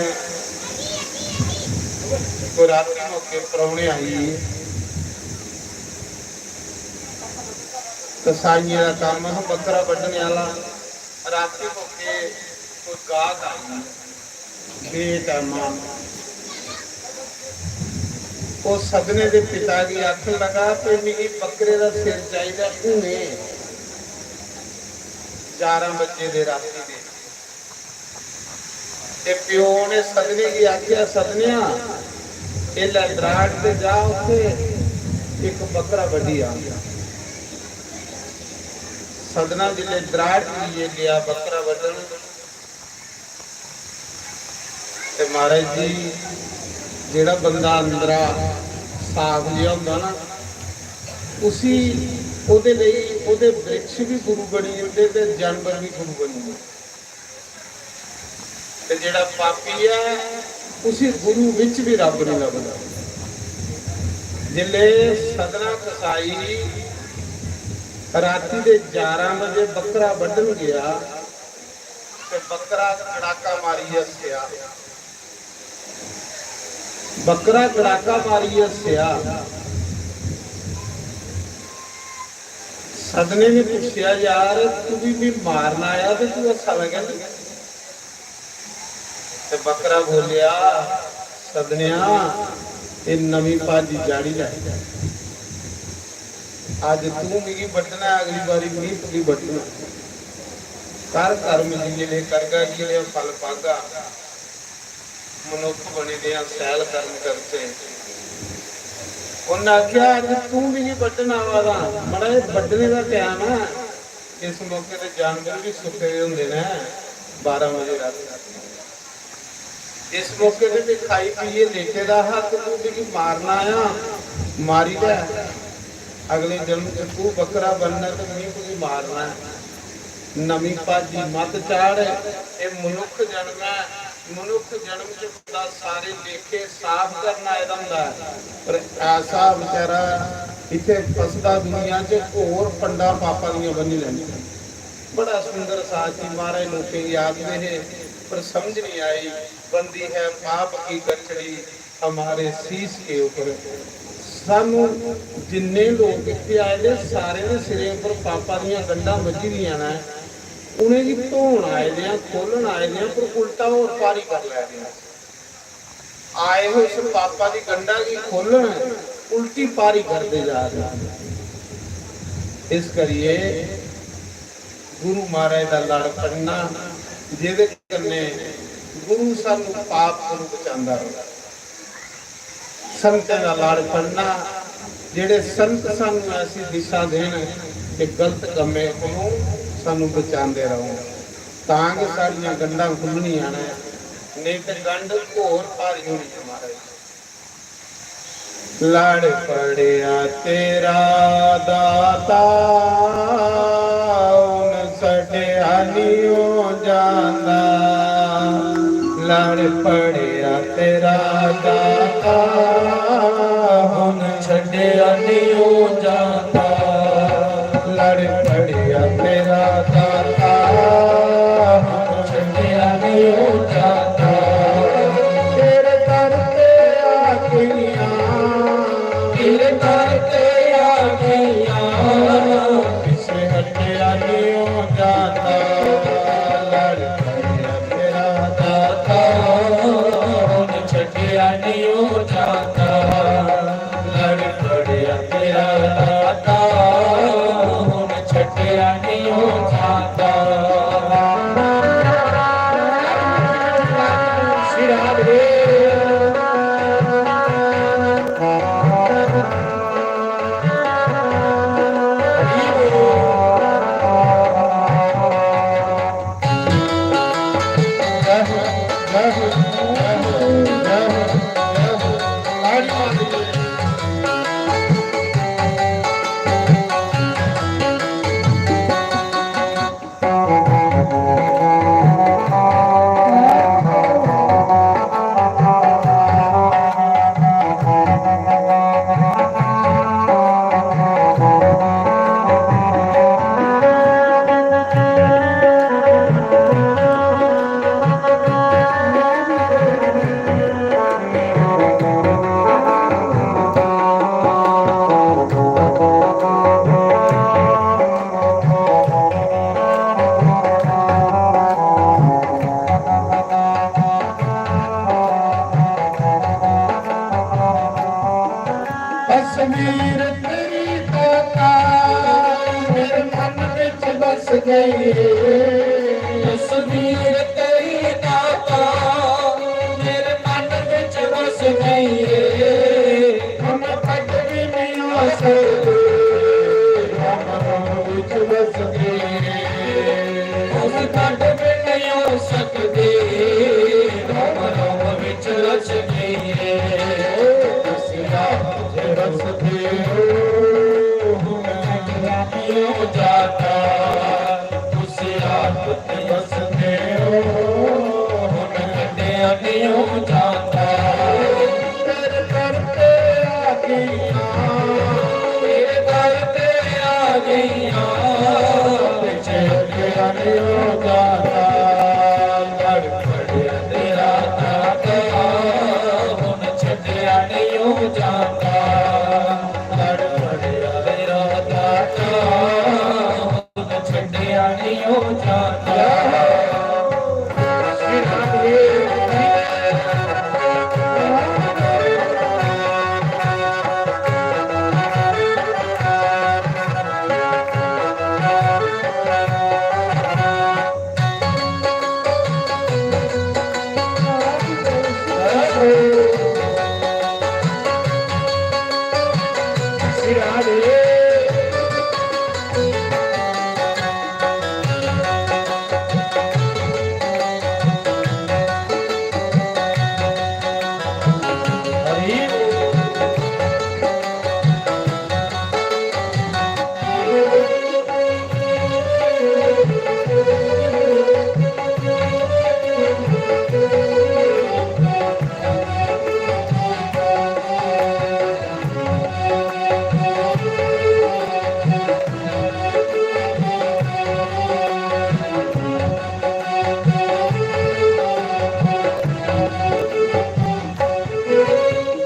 कोई रातीं मौके परौह्ने आई गे। कसाइयें दा कम्म हा बक्करा बड्ढने आह्ला। रातीं मौके कोई गाह्क आई गे, बेटैमा। ओह् सदने दे पिता गी आखन लगा कि मिगी बक्करे दा सिर चाहिदा हुने, ञारां बज्जे दे रातीं दे। ते प्यो ने सदने गी आखेआ, "सदनेआ, एल्लै दराड़ ते जा, उत्थे इक बक्करा बड्ढी आ।" सदना जिसलै दराड़ लेइयै गेआ बक्करा बड्ढन, ते महाराज जी, जेह्ड़ा बंदा अंदरा साफ जेहा होंदा ना, उसी, ओह्दे लेई ओह्दे वृक्ष बी गुरु बनी जंदे ते जानवर बी गुरु बनी जंदे। ते जेह्ड़ा पापी ऐ, उसी गुरु बिच बी रब्ब निं लभदा। जिसलै सदना कसाई रातीं दे ञारां बजे बक्करा बड्ढन गेआ, ते बक्करा कड़ाका मारियै हस्सेआ। बक्करा कड़ाका मारियै हस्सेआ। सदने ने पुच्छेआ, "यार, तू भी मी मारन आया ते तू हस्सा लगा नी?" ते बक्करा बोलेआ, "सदनेआ, एह् नमीं भाजी चाढ़ी लै। अज्ज तू मिगी बड्ढना ऐ, अगली बारी में तुगी बड्ढना। कर कर्म जि'यै ले करगा, इ'यै लेआ फल पागा। मनुक्ख बने दे आं, सैल कर्म करचै।" उन्नै आखेआ, "अज्ज तू मिगी बड्ढन आवा दा, मड़ा, एह् बड्ढने दा टैम ऐ।" इस मौके ते जानवर बी सुत्ते दे होंदे न, बारां बजे रातीं। इस मौके ते में खाई पीए लेटे दा हा, ते तू मिगी मारना आया, मारी लै। अगले जन्म च तू बक्करा बनना ते में तुगी मारना ऐ। नमीं भाजी मत चाढ़, एह् मनुक्ख जन्म ऐ। मनुक्ख जन्म च बंदा सारे लेखे साफ करन आए दा होंदा ऐ, पर ऐसा बेचारा इत्थै फसदा दुनिया च, होर पंडा पापां दियां बन्नी लैंदा। बड़ा सुंदर साथ सी, महाराज लोकें गी आखदे हे, पर समझ नहीं आई। बंधी है पाप की गठड़ी हमारे शीश के ऊपर। सानू जिन्ने लोक इत्थे आए दे, सारे दे सिरे उपर पापा दियां गंढां बज्झी दियां न। उनेंगी धोन आए दे आं, खोलन आए दे आं, पर उल्टा होर भारी कर लै दे आं। आए हो इस पापा दी गंढा गी खोलन, उल्टी भारी करदे जा रहे हैं। इस करिए गुरु महाराज दा लड़ पढ़ना, जेह्दे कन्नै गुरु सानू पाप कोलू बचांदा रहे। संतें दा लड़ पढ़ना, जेह्ड़े संत सानू ऐसी दिशा देन कि गलत कम्में कोलू सानू बचांदे रहो, तां गै साढ़ियां गंढां खु'ल्लनियां न, नेईं ते गंढ होर भारी होनी ऐ महाराज। लड़ पड़ेआ तेरा दाता, हुन छड्डेआ निं ओ जांदा। लड़ पड़ेआ तेरा दाता, हुन छड्डेआ निं ओ जांदा। लड़ पड़ेआ तेरा दाता, हुन छड्डेआ निं ओ जांदा। तेरे दर ते आ गईयां, तेरे दर ते आ गईयां, पिछे हटिया निं ओ जांदा। लड़ पड़ेआ तेरा दाता, हुन छड्डेआ निं ओ जांदा। लड़ पड़ेआ तेरा दाता, हुन छड्डेआ निं ओ जांदा। श्री राम रे। तस्वीर तेरी दाता मेरे मन विच बस गई। तस्वीर तेरी दाता मेरे मन विच बस गई। हम कट भी नहीं हो सकते, हम विच बस गई। हम कट भी नहीं हो सकते, हम विच रस गई। तुसी आप ते बसदे हो, हुण छड्डिया नहीं ओ जाता। तुसी आप ते बसदे हो, हुण छड्डिया नहीं ओ जाता। तेरे दर ते आ गईयां, तेरे दर ते आ गईयां, पिछे हटिया नहीं ओ जाता। लड़ पड़िया तेरा दाता, हुण छड्डिया नहीं ओ जाता। लड़ पड़िया तेरा दाता, हुण छड्डिया नहीं ओ जाता।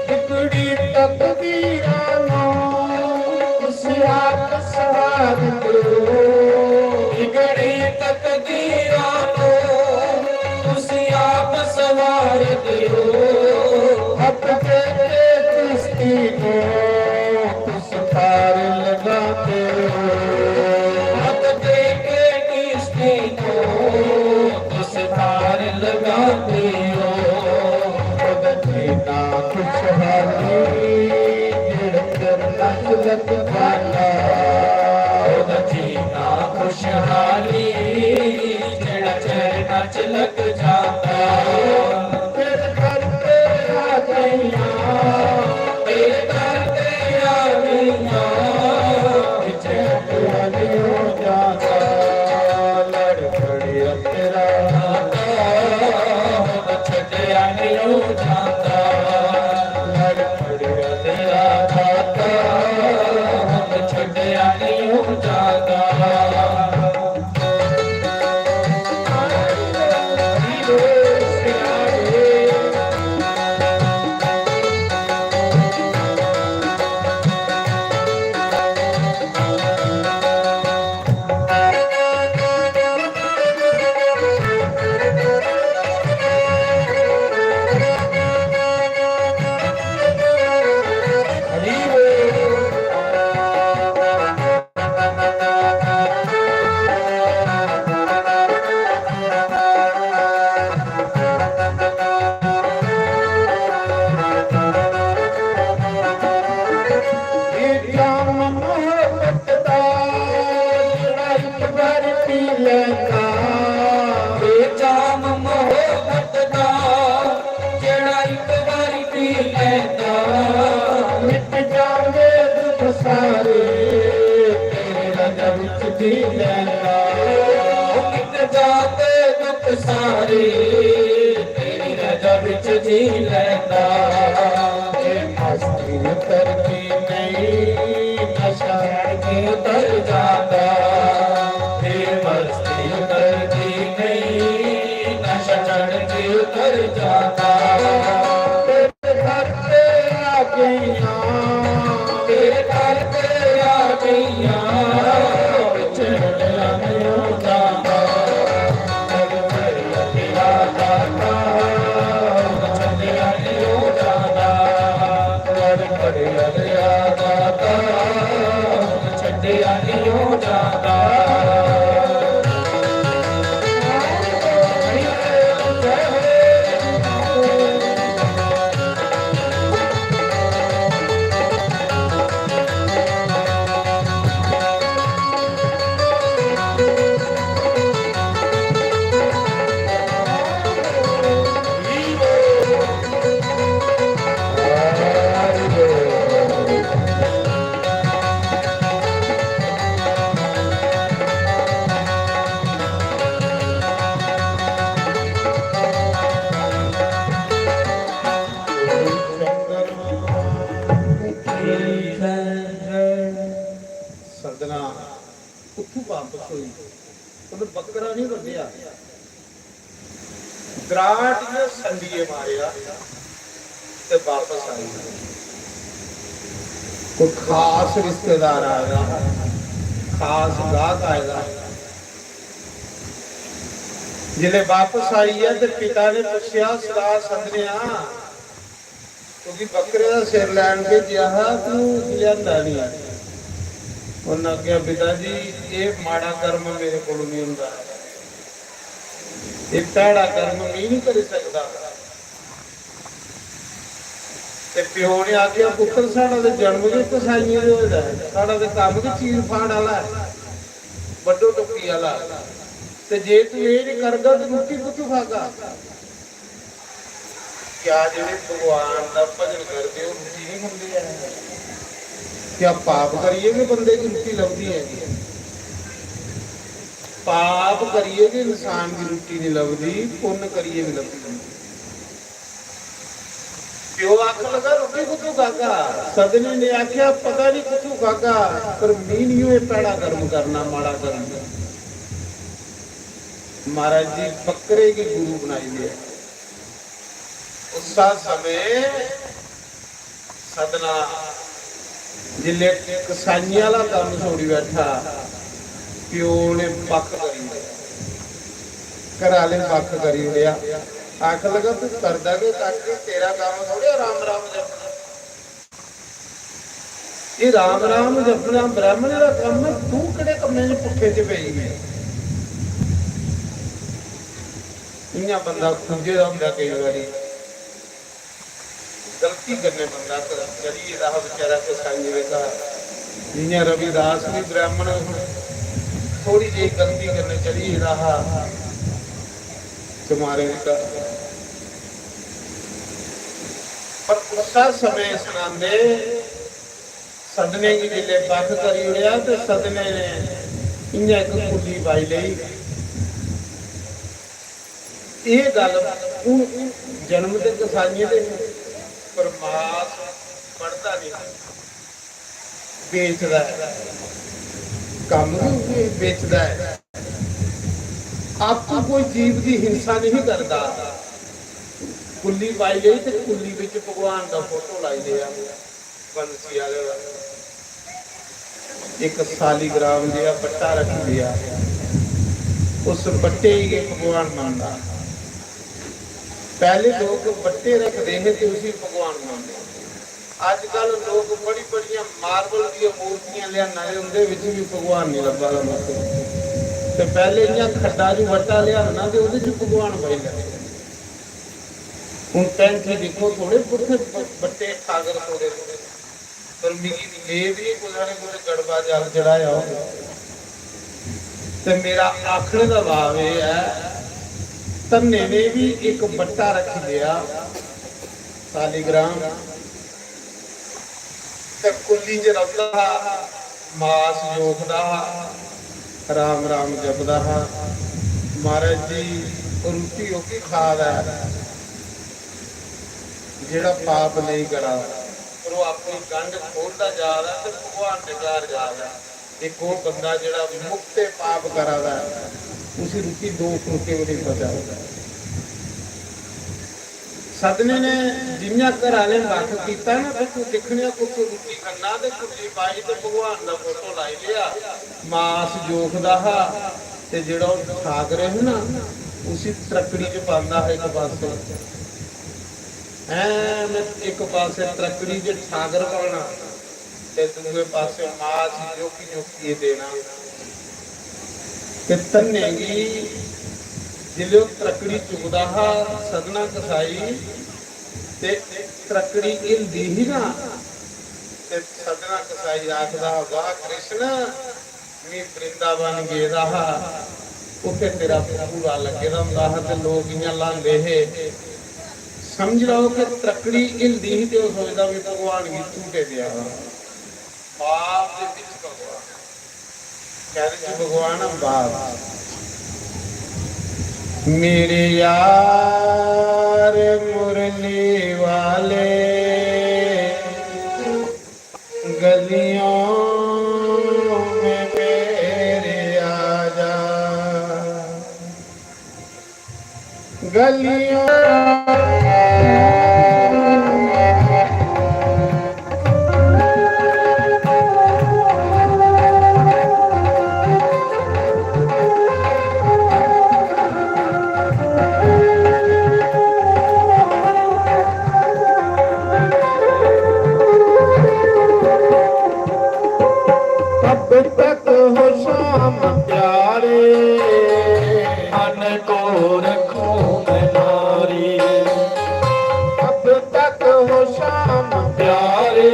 बिगड़ी तकदीरां नू तुसी आप सवार दियो। बिगड़ी तकदीरां नू तुसी आप सवार दियो। हक दे के किश्ती नू तुसी पार लगाते हो। हक दे के किश्ती नू तुसी पार लगाते हो। ओदा जीना खुशहाली, जेड़ा चरना च लग जाना। ओदा जीना खुशहाली, जेड़ा चरना च लग जाना। तेरे दर ते आ गईयां, तेरे दर ते आ गईयां, पिछे हटिया नहीं ओ जाता। लड़ पड़िया तेरा दाता, हुण छड्डिया नहीं ओ जाता। लड़ पड़िया तेरा दाता, हुण छड्डिया नहीं ओ जाता। ये जाम मोहब्बत दा, जेड़ा एक बार पी लेंदा। ये जाम मोहब्बत दा, जेड़ा एक बार पी लेंदा। मिट जांदे दुख सारे, तेरे रजा विच जी लेंदा। मिट जांदे दुख सारे, तेरी रजा विच जी लेंदा। ए मस्ती उतरदी नहीं, नशा चढ़ के उतर जाता। ए मस्ती उतरदी नहीं, नशा चढ़ के उतर जाता। तेरे दर पे आ गईयां, तेरे दर पे आ गईयां, पिछे हटिया नहीं ओ जाता। बड़े लदया दाता, छड्डेआ निं ओह् जाता। सदना कुत्थों वापस होई? उन्हें बकरा नहीं बंधेया, दराट इ'यां संडिये मारेया ते वापस आई। कोई खास रिश्तेदार आए दा, खास गाहक आए दा। जिसले वापस आई ऐ ते पिता ने पुच्छेआ, "सलाह सदनेआ, तुगी बकरे दा सिर लैन भेजेआ हा, तू लेआंदा निं?" उन्नै आखेआ, "पिता जी, एह् माड़ा कर्म मेरे कोल निं होंदा, एह् भैड़ा कर्म में निं करी सकदा।" ते प्यो ने आखेआ, "पुत्तर, साढ़ा ते जन्म गै कसाइयें दे होए दा ऐ, साढ़ा ते कम्म गै चीर फाड़ आह्ला ऐ, बड्डो टुक्की आह्ला। ते जे तू एह् निं करगा ते रुट्टी कुत्थूं खागा?" क्या जेह्ड़े भगवान दा भजन करदे, ओह् रुट्टी निं खंदे ऐ? क्या पाप करियै गै बंदे गी रुट्टी लभदी ऐ? पाप करियै गै इंसान गी रुट्टी निं लभदी, पुन्न करियै निं लभदी। प्यो आखन लगा, "रुट्टी कुत्थूं खागा?" सदने ने आखेआ, "पता निं कुत्थूं खागा, पर मी निं ओह् भैड़ा कर्म करना, माड़ा कर्म।" महाराज जी, बकरे गी गुरु बनाई लेआ। उस्सा समें सदना जिसलै कसाइयें आह्ला कम्म छोड़ी बैठा, प्यो ने बक्ख करी ओड़ेआ, घरै आह्ले बक्ख करी ओड़ेआ। आखन लगा, "तू करदा केह् कक्ख निं, तेरा कम्म थोड़े राम राम जपना।" एह् राम राम जपना ब्राह्मण दा कम्म ऐ, तू केह्ड़े कम्मै च पुट्ठे च पेई गेआ? इ'यां बंदा खुंझे दा होंदा केईं बारी, गलती कन्नै बंदा क-, चली गेदा हा बेचारा कसाइयें दे घर। जि'यां रविदास बी ब्राह्मण थोड़ी जेही गलती कन्नै चली गेदा हा चमारें दे घर। पर उस्सै समें सनांदे सदने गी जिसलै बक्ख करी ओड़ेआ ते सदने ने इ'यां इक कुल्ली पाई लेई। एह् गल्ल हून जन्म ते कसाइयें दे, पर मास पढ़दा नेईं, बेचदा ऐ, कम्म बी उ'ऐ बेचदा ऐ। आपूं कोई जीव दी हिंसा नेईं करदा। कुल्ली पाई लेई ते कुल्ली बिच भगवान दा फोटो लाई लेआ। बंसी आह्ले दा इक सालीग्राम जेहा बट्टा रक्खी लेआ। उस बट्टे गी गै भगवान मनदा। पैह्ले लोक बट्टे रखदे हे ते उसी भगवान मनदे। अजकल लोक बड़ी बड़ियां मार्बल दियां मूर्तियां लेआना दे, उं'दे बिच बी भगवान निं लब्भा दा लोकें गी। ते पैह्ले इ'यां खड्डा जो बट्टा लेआना ते ओह्दे च भगवान पाई लैंदे। हून पैंथी दिक्खो, थोड़े पुट्ठे ब-, बट्टे ठाकर थोड़े थोड़े। पर मिगी मेद ही कुसै ने कुतै गड़बा जल चढ़ाया होग। ते मेरा आखने दा भाव एह् ऐ, धन्ने ने बी इक बट्टा रक्खी लेआ सालीग्राम, ते कुल्ली च रौंह्दा हा, मास जोखदा हा, राम राम जपदा हा। महाराज जी, रुट्टी ओह्की खा दा ऐ जेह्ड़ा पाप नेईं करा दा, पर ओह् अपनी गंढ खोलदा जा दा ते भगवान दे घर जा दा। इक ओह् बंदा जेह्ड़ा मुक्ते पाप करा दा ऐ, उसी रुट्टी दो फुलके बी नेईं पचा दा। सदने ने जि'यां घर आह्लें बक्ख कीता ना, ते तूं दिक्खने कुत्थों रुट्टी खन्ना ते कुल्ली पाई ते भगवान दा फोटो लाई लेआ, मास जोखदा हा ते जेह्ड़ा ओह् ठाकरे हे ना, उसी त्रक्कड़ी च पांदा हा इक पास्सै। हैं, में इक पासै त्रक्कड़ी च ठाकर पाना ते दूए पासै मास जोकी जोकियै देना। ते धन्ने गी जिसलै ओह् त्रक्कड़ी चुकदा हा सदना कसाई, ते त्रक्कड़ी हिलदी ही ना, ते सदना कसाई आखदा हा, "वाह कृष्ण, में वृंदावन गेदा हा, उत्थै तेरा पूरा लग्गे दा होंदा हा ते लोक इ'यां ल्हांदे हे।" समझी लैओ कि त्रक्कड़ी हिलदी ही ते ओह् सोचदा, "में भगवान गी झूटे देआ दा।" ख्वाब दे बिच भगवान, कैह्दे च भगवान? अम्बास। मेरे यार मुरली वाले, गलियों में मेरे आ जा, गलियों। कब तक हो शाम प्यारे, मन को रखूं मैं नारी। कब तक हो शाम प्यारे,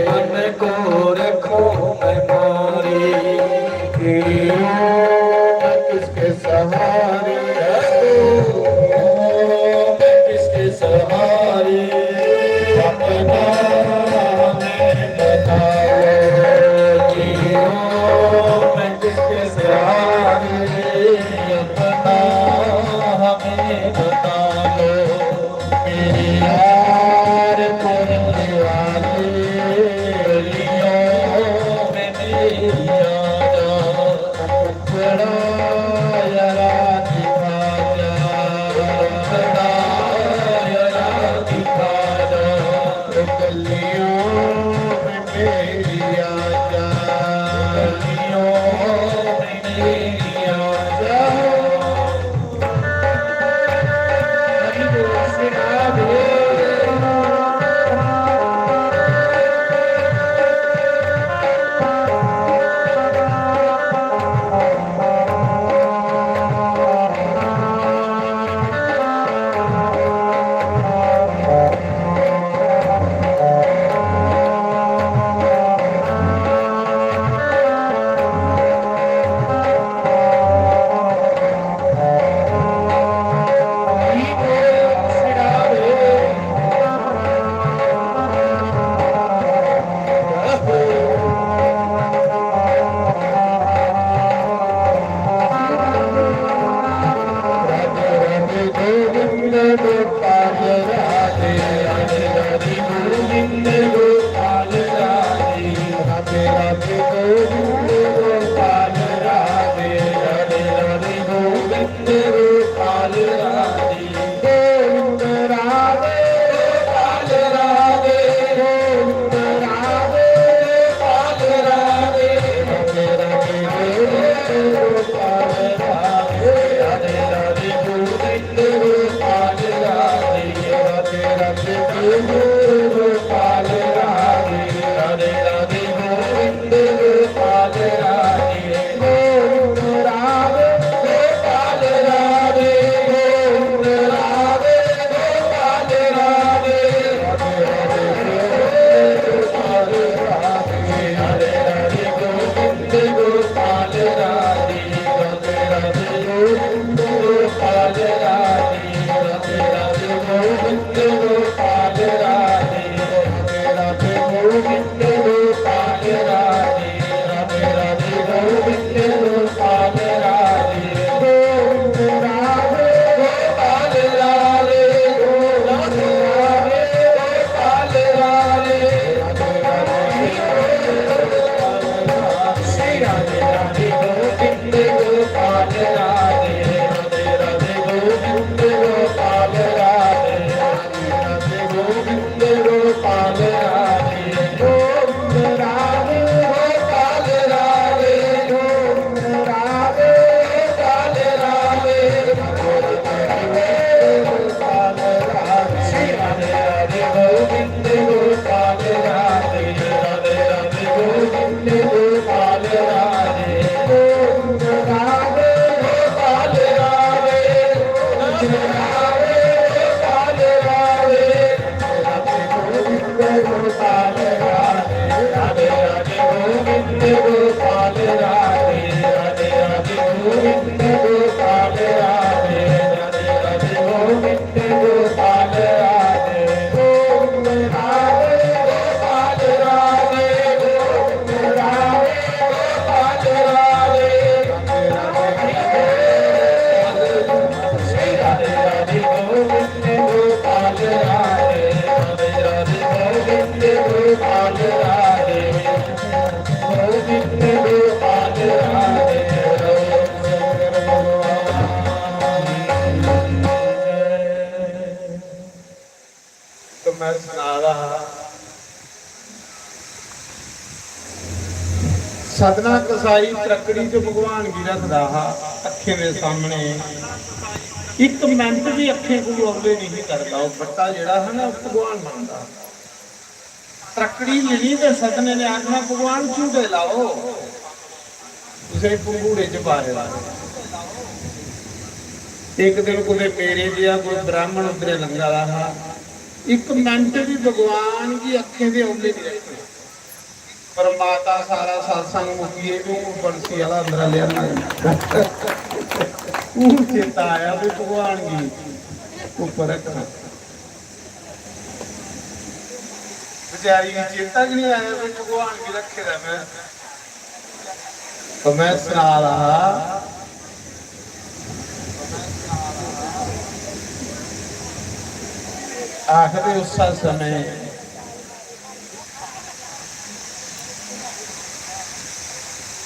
मन को रखूं मैं नारी। मैं किसके सहारे, मैं किसके सहारे, अपना हमें बता लो। जियो, मैं किसके सहारे, अपना हमें बता लो। मेरे यार पुरने वाले, गलियों में मेरी आ जा। टुकड़ा यारा दिखा जा, टुकड़ा यारा दिखा जा, गलियों में मेरी आ जा, गलियों में मेरी आ जा। हरि बोल श्री राधे। तो मैं सना रहा हा, सतना कसाई त्रकड़ी च भगवान गी रखदा हा अक्खें दे सामने, इक मिंट भी अक्खें कोल औले नहीं करदा। ओह् बट्टा जेह्ड़ा हा ना, ओह् भगवान मनदा हा। त्रकड़ी मिली ते सतने ने आखना, "भगवान झूटे लाओ, तुसें पंघूड़े च पाए दा।" इक दिन कुतै मेरे जेहा कोई ब्राह्मण उद्धरे लंघा दा हा, इक मिंट बी भगवान गी अक्खें दे औले नहीं रखने। पर माता सारा सत्संग मुक्कियै बी हून बंसी आह्ला अंदरा लेआना। हून चेता आया भी भगवान गी उप्पर रक्खना। बेचारी गी चेता गै नहीं आया भी भगवान गी रक्खे दा मैं। तो मैं सना रहा हा, आखदे उस समय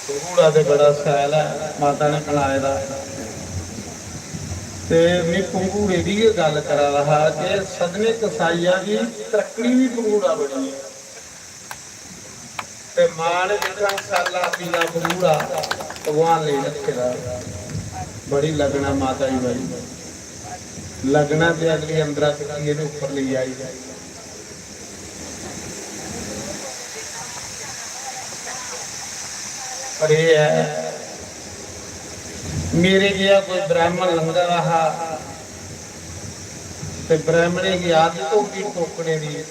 घोड़ा ते बड़ा सैल ऐ, माता ने बनाए दा। ते में पंघूड़े दी गै गल्ल करा दा हा कि सदने कसाइया दी त्रक्कड़ी बी पंघूड़ा बनी ऐ। ते मां ने दिक्खा सैल्ला पीला पंघूड़ा भगवान लेई रक्खे दा, बड़ी लगना माता गी, बड़ी लगना। ते अगली अंदरा चुक्कियै ते उप्पर लेई आई। पर एह् ऐ, मेरे जेहा कोई ब्राह्मण लंघा दा हा ते ब्राह्मणें गी आदत होगी टोकने दी,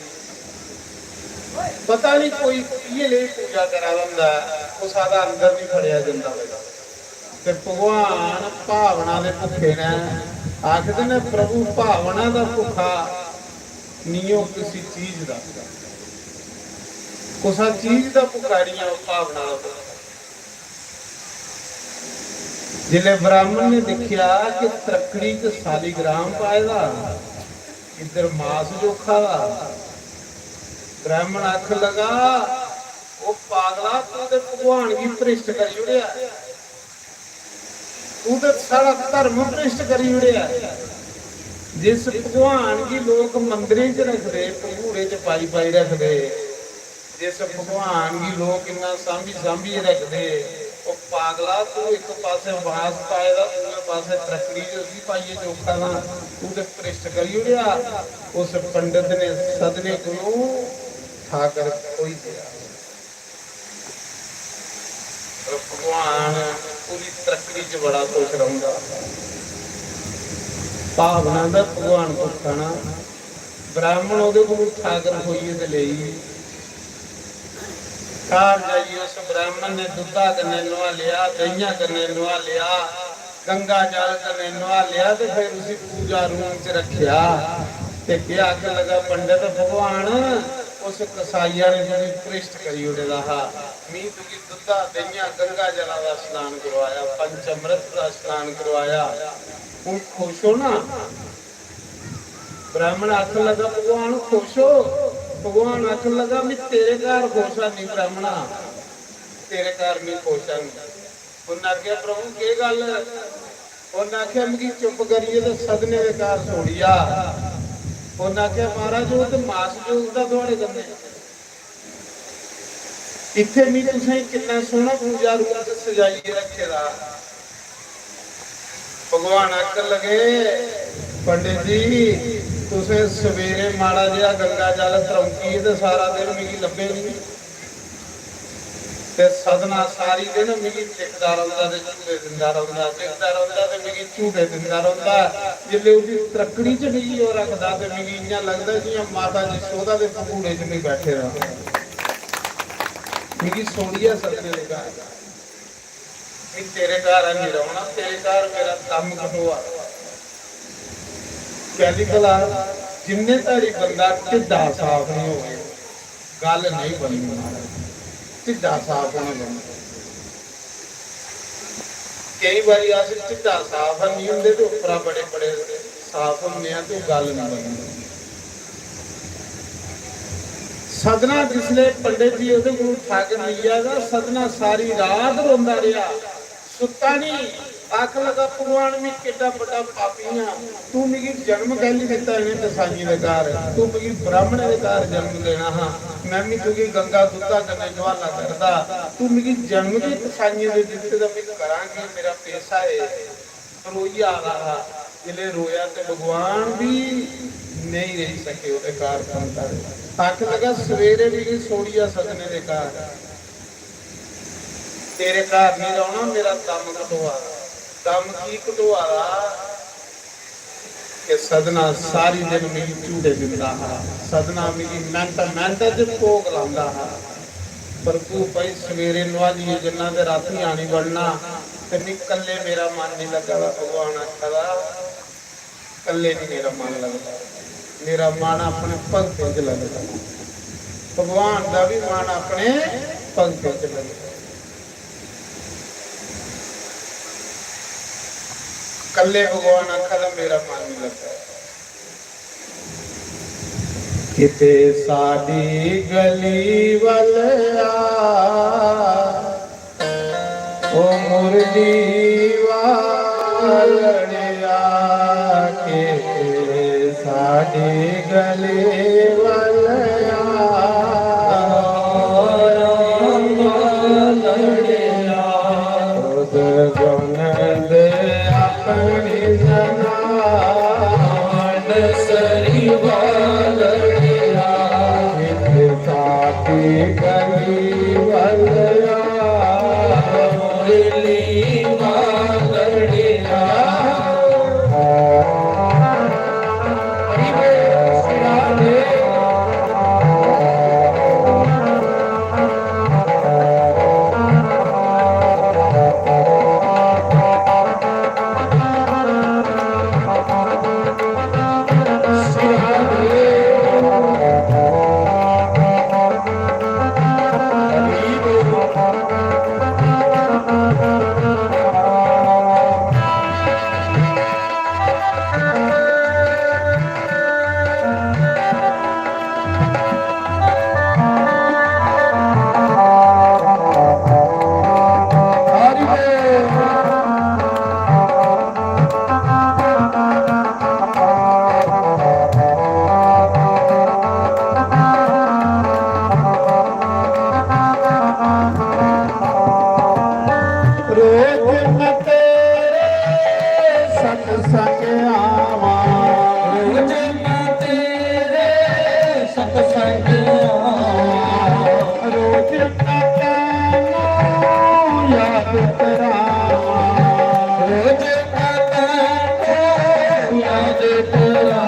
पता नहीं कोई किए लेई पूजा करा दा होंदा ऐ, कुसा दा अंदर नहीं फड़ेआ जंदा। ते भगवान भावना दे भुक्खे न, आखदे न, "प्रभु भावना दा भुक्खा नियो किसी चीज दा।" कुसा चीज दा भुक्खा निं ऐ, ओह् भावना दा भुक्खा। जिसलै ब्राह्मण ने दिक्खेआ कि त्रक्कड़ी च सालीग्राम पाए दा, इद्धर मास जोखा दा, ब्राह्मण आखन लगा, "ओ पागला, तू ते भगवान गी भ्रिश्ट करी ओड़ेआ, तू ते साढ़ा धर्म भ्रिश्ट करी ओड़ेआ।" जिस भगवान गी लोक मंदरें च रखदे, पंघूड़े च पाई पाई रखदे, जिस भगवान गी लोक इन्ना सांभी सांभियै रखदे, "ओ पागला, तू इक पासै मास पाए दा, दूए पासै त्रक्कड़ी च उसी पाइयै जोखा दा, तू ते भ्रिश्ट करी ओड़ेआ।" उस पंडत ने सदने कोलों ठाकर खोई गेआ। पर भगवान पूरी त्रक्कड़ी च बड़ा खुश रौंह्दा। भावना दा भगवान पुत्तना, ब्राह्मण ओह्दे कोल ठाकर खोइयै ते लेई। घर जाइयै उस ब्राह्मण ने दुद्धा कन्नै नुहालेआ, देहियां कन्नै नुहालेआ, गंगा जल कन्नै नुहालेआ ते फिर उसी पूजा रूम च रक्खेआ। ते केह् आखन लगा, "पंडत भगवान, उस कसाईया ने तुगी भ्रिश्ट करी ओड़े दा हा। मी तुगी दुद्धा, देहियां, गंगा जला दा स्नान करवाया, पंच अमृत दा स्नान करवाया। हून खुश हो ना?" ब्राह्मण आखन लगा, "भगवान खुश हो?" भगवान आखन लगा, "मैं तेरे घर खुश हां नहीं ब्राह्मणा, तेरे घर मैं खुश हां नहीं।" उन्नै आखेआ, "प्रभु, केह् गल्ल ऐ?" उन्नै आखेआ, "मिगी चुप करियै ते सदने दे घर छोड़ी आ।" उन्नै आखेआ, "महाराज, ओह् ते मास जोग दा थुआढ़े कन्नै। इत्थै मी तुसें किन्ना सोह्ना पूजा रूम च सजाइयै रक्खे दा।" भगवान आखन लगे, "पंडित जी, तुसें सवेरे माड़ा जेहा गंगा जल त्रौंकियै ते सारा दिन मिगी लब्भे नहीं।" ते सदना सारी दिन मिगी दिखदा रौंह्दा ते झूटे दिंदा रौंह्दा, दिखदा रौंह्दा ते मिगी झूटे दिंदा रौंह्दा। जिसलै ओह्दी त्रक्कड़ी च मिगी ओह् रखदा ते मिगी इ'यां लगदा जि'यां माता यशोदा दे पकूड़े च में बैठे दा। मिगी छोड़ियै सदने दे घर, "मी तेरे घर है नहीं रौह्ना, तेरे घर मेरा दम घटोआ।" कैली भला, जिन्ने धड़ी बंदा ढिड्डा साफ नहीं होवे, गल्ल नहीं बननी महाराज, ढिड्डा साफ होना बनदा। केई बारी अस ढिड्डा साफ नहीं होंदे ते उप्परा बड़े बड़े साफ होंदे आ ते ओह् गल्ल नहीं बनदी। सदना जिसले पंडित जी ओह्दे कोल उठा के लेई आया, सदना सारी रात रोंदा रेहा, सुत्ता नहीं। आखन लगा, "भगवान, में किड्डा बड्डा पापी हां, तू मिगी जन्म कैल्ली दित्ता इ'नें कसाइयें दे घर? तू मिगी ब्राह्मणें दे घर जन्म देना हा, में बी तुगी गंगा दुद्धा कन्नै नुहाला करदा, तू मिगी जन्म गै कसाइयें दे दित्ते दा, में करां केह्? मेरा पेशा ऐ।" रोइयै आ रहा हा, जिसलै रोया ते भगवान बी नेईं रेही सके ओह्दे घर पंता दे। आखन लगा, "सवेरे मिगी छोड़ियै सदने दे घर, तेरे घर नहीं रौह्ना, मेरा दम घटोआ दा।" दम की घटोआ दा? कि सदना सारी दिन मिगी झूटे दिंदा हा, सदना मिगी मिंट मिंट च भोग लांदा हा। प्रभु भाई सवेरे नुहालियै जन्ना ते रातीं आनी बड़ना, ते मी कल्ले मेरा मन नहीं लग्गा दा। भगवान आखा दा, "कल्ले नहीं मेरा मन लगदा, मेरा मन अपने भगतें च लगदा।" भगवान दा भी मन अपने भगतें च लगदा। कल्ले भगवान आखा दा, "मेरा मन नहीं लगदा।" किते साडी गली वल आ, ओ मुरली वालड़िया, किते साडी गली वल आ। खुद गुण दे अपनी जनान सरी वालड़िया, एक साथी गली वालया, मुरली वालड़िया। रोज मैं तेरे सत्संग आवां, रोज मैं तेरे सत्संग आवां, रोज मैं तैनू याद करां, रोज मैं तैनू याद करां।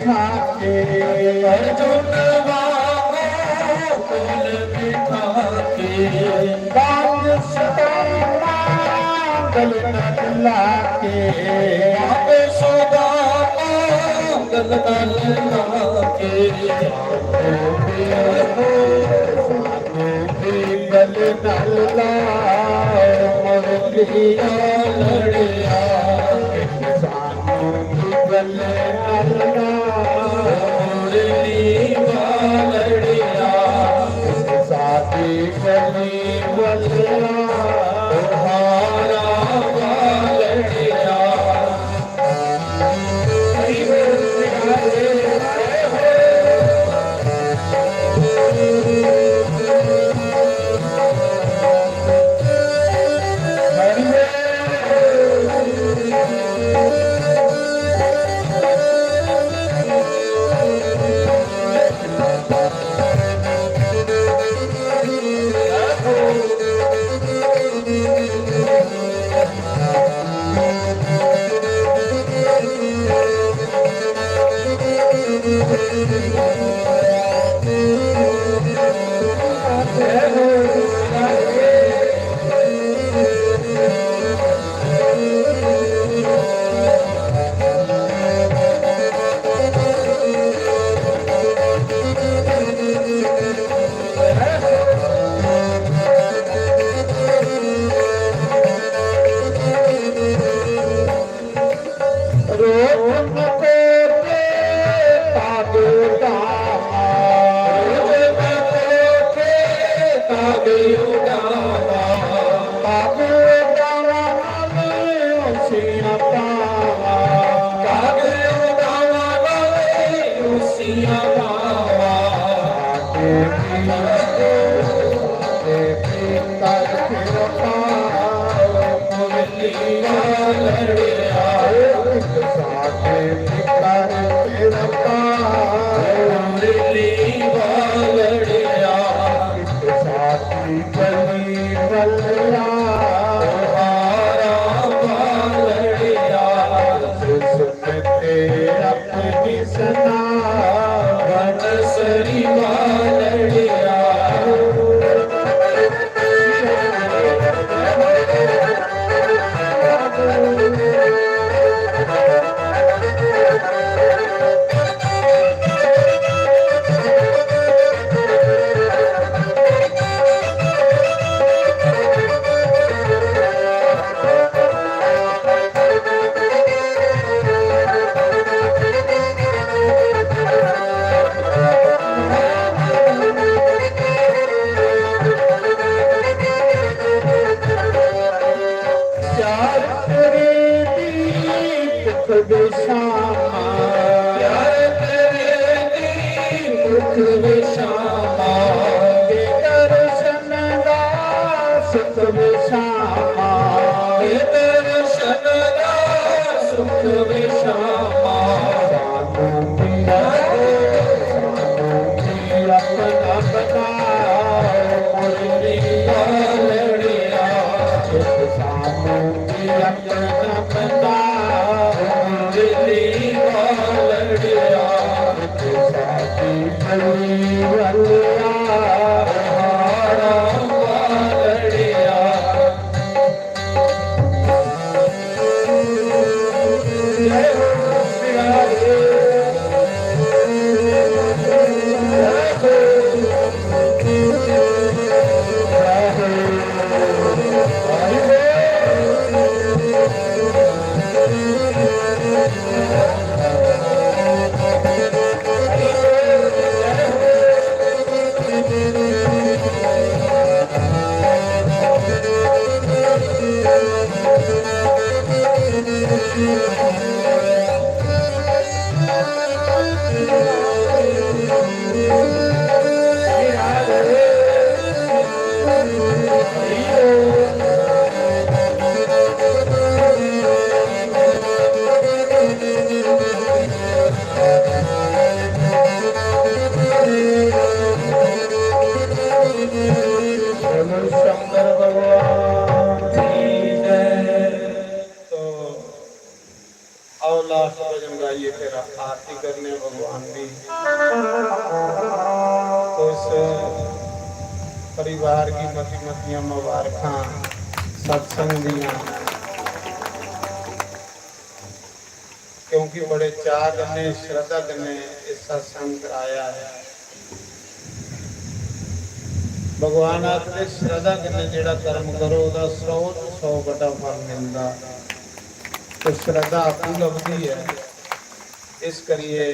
खाके, अर्जुन वांगू कोल बिठा के, बांझ सुदामा गल नाल लाके, बांझ सुदामा गल नाल लाके, सानू भी गल नाल ला, मुरलिया लड़िया। शंकर भगवान की जय। तो औलाद भजन गाइयै फिर आरती करने भगवान दी। तो इस परिवार गी मती मतियां मबारखां सत्संग दियां, क्योंकि बड़े चाऽ कन्नै, श्रद्धा कन्नै एह् सत्संग कराया ऐ। भगवान आखदे, "श्रद्धा कन्नै जेह्ड़ा कर्म करो, ओह्दा सौ च सौ बटा फल मिलदा।" ते श्रद्धा आपूं लभदी ऐ, इस करियै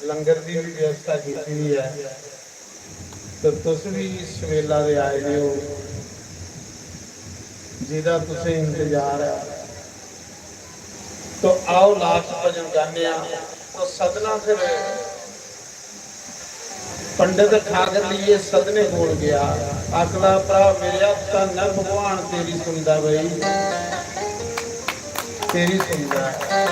लंगर दी बी व्यवस्था कीती दी ऐ। ते तुस बी इस बेला दे आए दे ओ, जेह्दा तुसें इंतजार ऐ। तो आओ, last भजन गाने आं। तो सदना फिर पंडित ठाकर लेइयै सदने कोल गेआ। आखदा, "भ्रा मेरेआ, धन्न ऐ भगवान तेरी सुनदा बई, तेरी सुनदा ऐ।"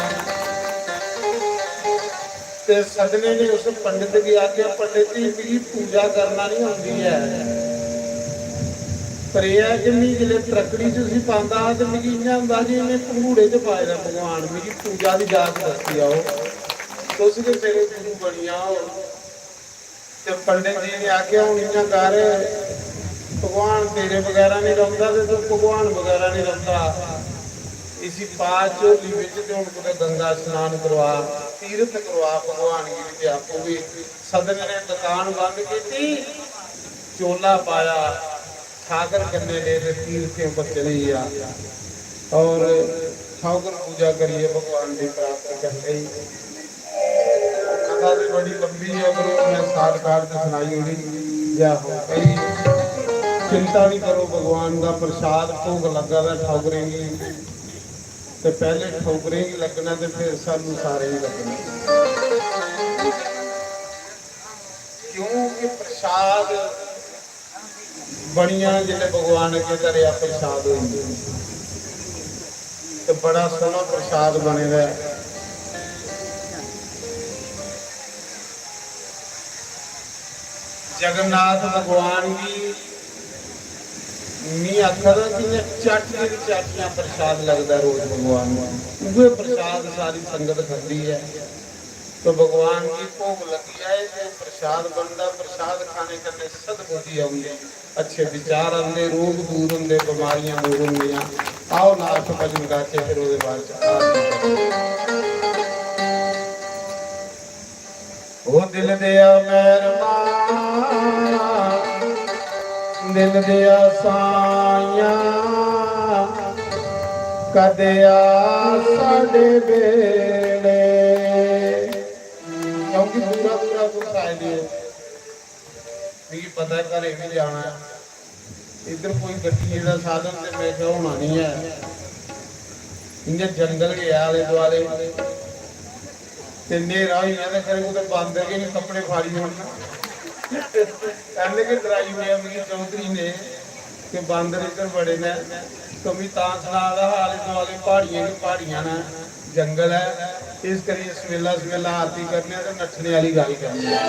ते सदने ने उस पंडित गी आखेआ, "पंडित जी, मिगी पूजा करना निं औंदी ऐ, पर एह् ऐ कि मी जिसलै त्रक्कड़ी च उसी पांदा हा ते मिगी इ'यां होंदा हा जे इ'नें पंघूड़े च पाए दा भगवान, मिगी पूजा दी जाच दस्सी आओ, तुस गै मेरे गुरु बनी जाओ।" ते पंडित जी ने आखेआ, "हून इ'यां कर, भगवान तेरे बगैरा निं रौंह्दा ते तूं भगवान बगैरा निं रौंह्दा। इसी पा झोली बिच ते हून कुतै गंगा स्नान करवा, तीरथ करवा भगवान गी बी ते आपूं बी।" सदने ने दुकान बंद कीती, चोला पाया, ठाकर कन्नै ले ते तीर्थें पर चली गेआ। और ठाकुर पूजा करियै भगवान दी प्रार्थना कर लेई। कथा ते बड़ी लंबी है, पर मैं सार सार ते सुनाई ओड़ी। जय हो। कोई चिंता नहीं करो, भगवान दा प्रसाद भोग लग्गा दा ठाकुरें गी, ते पैह्ले ठाकुरें गी लग्गना ते फिर सानू सारें गी लग्गना। क्योंकि प्रसाद बनिया जिसलै भगवान अग्गें धरेआ, प्रसाद होई गेआ। ते बड़ा सोह्ना प्रसाद बने दा ऐ। जगन्नाथ भगवान गी मी आखा दा कि इ'यां चाटियें दी चाटियां प्रसाद लगदा रोज भगवान गी। उ'ऐ प्रसाद सारी संगत खंदी ऐ। तो भगवान गी भोग लग्गी जाए ते प्रसाद बनदा, प्रसाद खाने कन्नै सद्बुद्धि औंदी, अच्छे विचार आंदे, रोग दूर होंदे, बमारियां दूर होंदियां। आओ, last भजन गाचे, फिर ओह्दे बाद च आरती करगे। ओ दिल दिया मेहरमा, दिल दिया साइया, कदे आ साडे बेड़े। क्योंकि दूरा दूरा तुस आए दे ओ, मिगी पता ऐ घरें बी जाना ऐ। इद्धर कोई गड्डियें दा साधन ते मेरे ख्याल होना निं ऐ। इ'यां जंगल गै ऐ आले दुआले। ते न्हेरा होई गेआ ते खरे कुतै बांदर गै निं कपड़े फाड़ी ओड़न। पैह्लें गै डराई ओड़ेआ मिगी चौधरी ने कि बांदर इद्धर बड़े न। ते मी तां सना दा हा, आले दुआले प्हाड़ियां गै प्हाड़ियां न, जंगल ऐ। इस करियै सवेला सवेला आरती करने आं ते नट्ठने आह्ली गल्ल करने आं।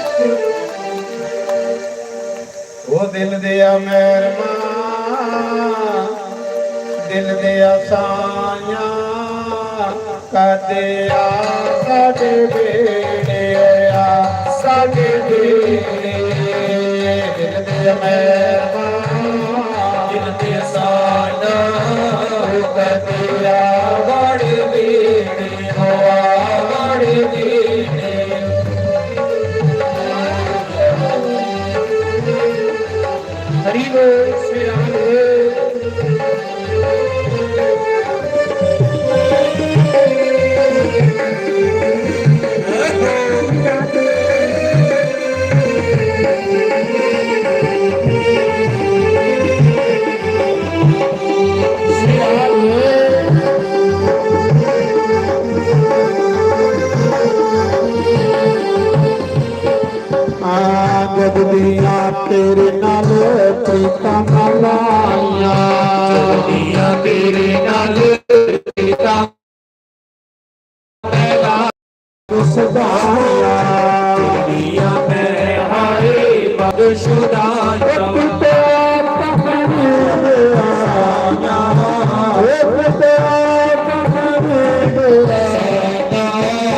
ओ दिल दिया मेहरमा, दिल दिया साइया, कदे आ साडे बेड़े, आ साडे बेड़े। दिल दिया मेहरमा, दिल दिया साइया, कदे आ साडे बेड़े, ओ आ साडे बेड़े। हरि बोल, श्री राम बोल। जगदियां तेरे नाल प्रीतां लाइयां। जगदियां तेरे नाल प्रीतां सदाइयां। तेरियां मैं हाय बदशुदाइयां। एक तो कहानी दे आइयां, एक तो कहानी दे आइयां।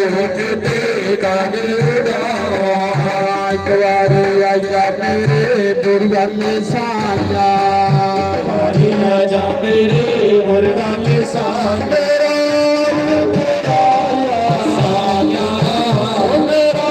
उठदे कागड़ा, एक बारी आजा मेरे बुढ़िया में साया। एक बारी आजा मेरे बुढ़िया में साया। मेरा साया, मेरा साया।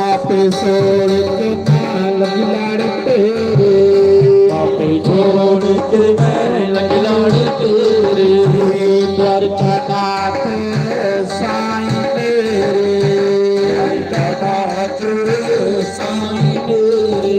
आपे छोड़ के मैं लगी लड़ तेरे। आपे छोड़ के मैं लगी लड़ तेरे। द्वारकानाथ साईं मेरे। द्वारकानाथ साईं मेरे।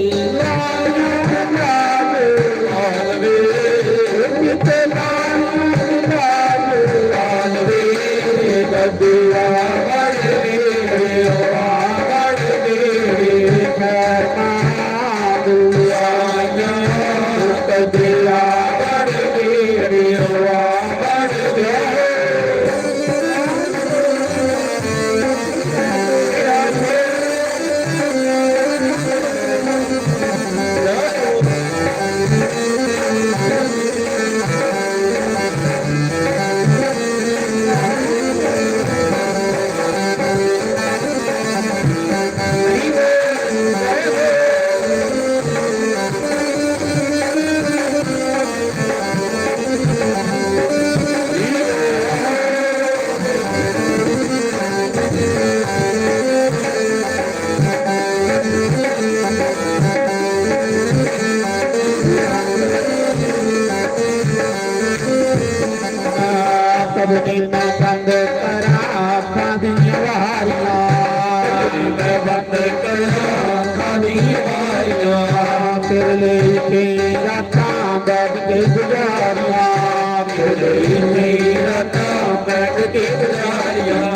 कब मैं बंद करा अखां दियां वारियां, कब मैं बंद करा अखां दियां वारियां। तेरे लेई कई रातां बैठ के गुजारियां, तेरे लेई कई रातां बैठ के गुजारियां।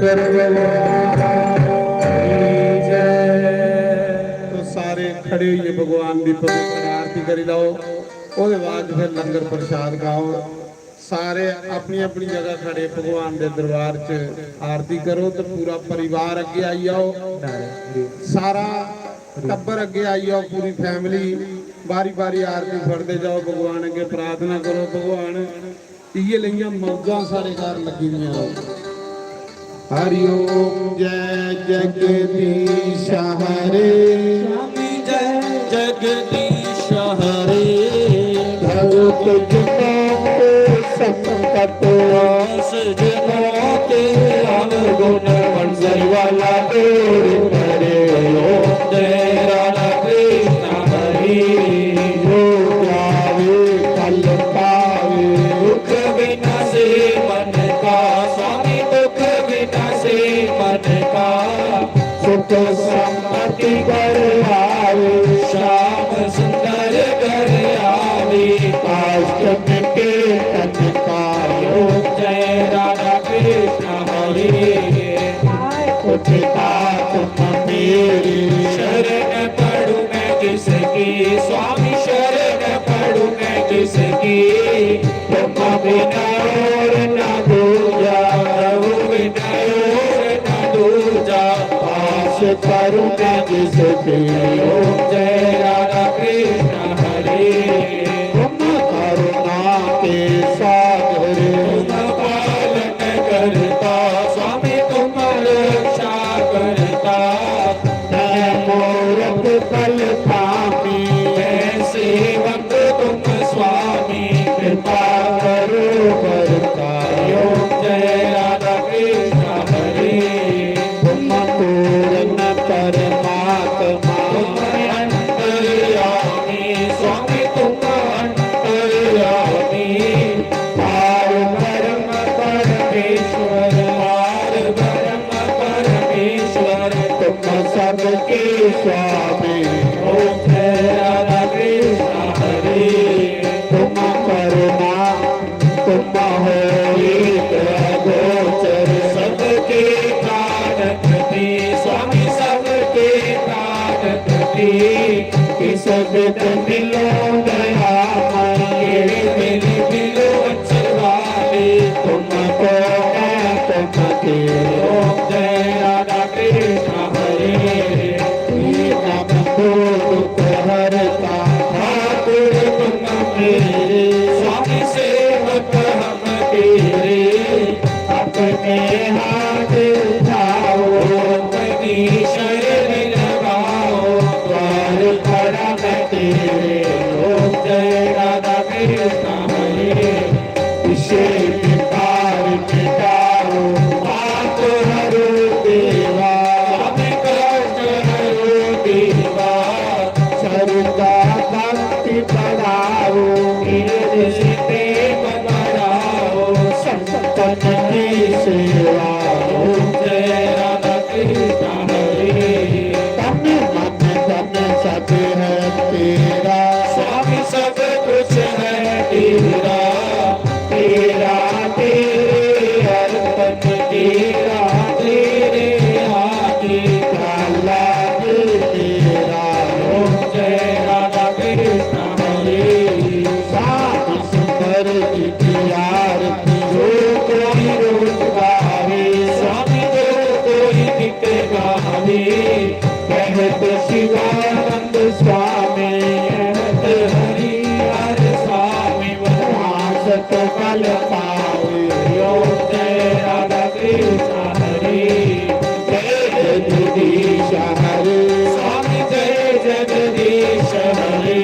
तो सारे खड़े होइयै भगवान दी पवित्र आरती करी लैओ। ओह्दे बाद फिर लंगर प्रसाद खाओ। सारे अपनी अपनी जगह खड़े भगवान दे दरबार च आरती करो। तो पूरा परिवार अग्गे आई जाओ। सारा टब्बर अग्गे आई जाओ, पूरी फैमिली बारी बारी आरती फड़दे जाओ। भगवान अग्गे प्रार्थना करो, भगवान इ'यै लेइयां मौजां साढ़े घर लग्गी दियां न। हरि ओम। जय जगदीश हरे। स्वामी जय जगदीश हरे। भव तुझको संकट नाश, जनों के अवगुण मंजर वाला दूर करे। ओम जय राधा कृष्ण हरे। जो गावे फल पावे। दुख विनाशे मन का स्वामी, दुख विनाशे मन का। सुख संपत्ति घर आवे। श्याम सुंदर घर आवे। काष्ठ के तन का। ओम जय राधा कृष्ण हरे। उठता तुम मेरे। शरण पड़ू मैं किसकी, स्वामी शरण पड़ू मैं किसकी। तुम बिना और ना दूजा, प्रभु बिना और ना दूजा। पास करूं मैं जिसकी। ओम जय राधा कृष्ण हरे। तुम करुणा के सागर। तुम पालन करता, स्वामी तुम रक्षा करता। मैं मूरख फल पापी। मैं सेवक तुम स्वामी। कृपा करो बरता। ओम जय राधा कृष्ण हरे। तुम पूर्ण परमात्मा। तुम अंतर्यामी स्वामी, तुम अंतर्यामी। पार ब्रह्म परमेश्वर, पार ब्रह्म परमेश्वर। तुम सबके स्वामी। ओम जय राधा कृष्ण हरे। तुम करुणा, तुम हो एक अगोचर। सबके प्राण पति, स्वामी सबके प्राण पति। किस विध मिलो दयामय। केड़े विध मिलो वंशवाले। तुमको मैं तुम के। ओम जय राधा कृष्ण हरे। ये नाम को दुख हरता। ठाकुर तुम मेरे। स्वामी सेवक हम तेरे। अपने हाथ उठाओ। अपनी शरण लगाओ। द्वार पड़ा मैं तेरे। ओम जय राधा कृष्ण हरे। विषय विकार मिटाओ। पाप हरो देवा। स्वामी कष्ट हरो देवा। श्रद्धा भक्ति बढ़ाओ। धीरज से प्रेम बढ़ाओ। संतन की सेवा। ओम जय राधा कृष्ण हरे। तन मन धन सब है तेरा। स्वामी सब कुछ है तेरा। तेरा तेरे अर्पण, तेरा तेरे आगे। प्रहलाद तेरा। ओम जय राधा कृष्ण हरे। श्याम सुंदर की आरती। जो कोई रोज गावे। स्वामी जो कोई नित गावे। कहत शिवानंद स्वामी। कहत हरि हर स्वामी। वनवास तो फल पावे। ओम जय राधा कृष्ण हरे। जय जगदीश हरे। स्वामी जय जगदीश हरे।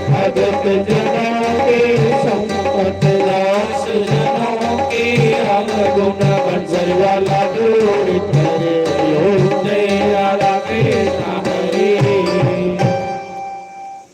भगत जनों के संपत। दास जनों के अवगुण। मंजर वाला दूर करे। ओम जय राधा कृष्ण हरे।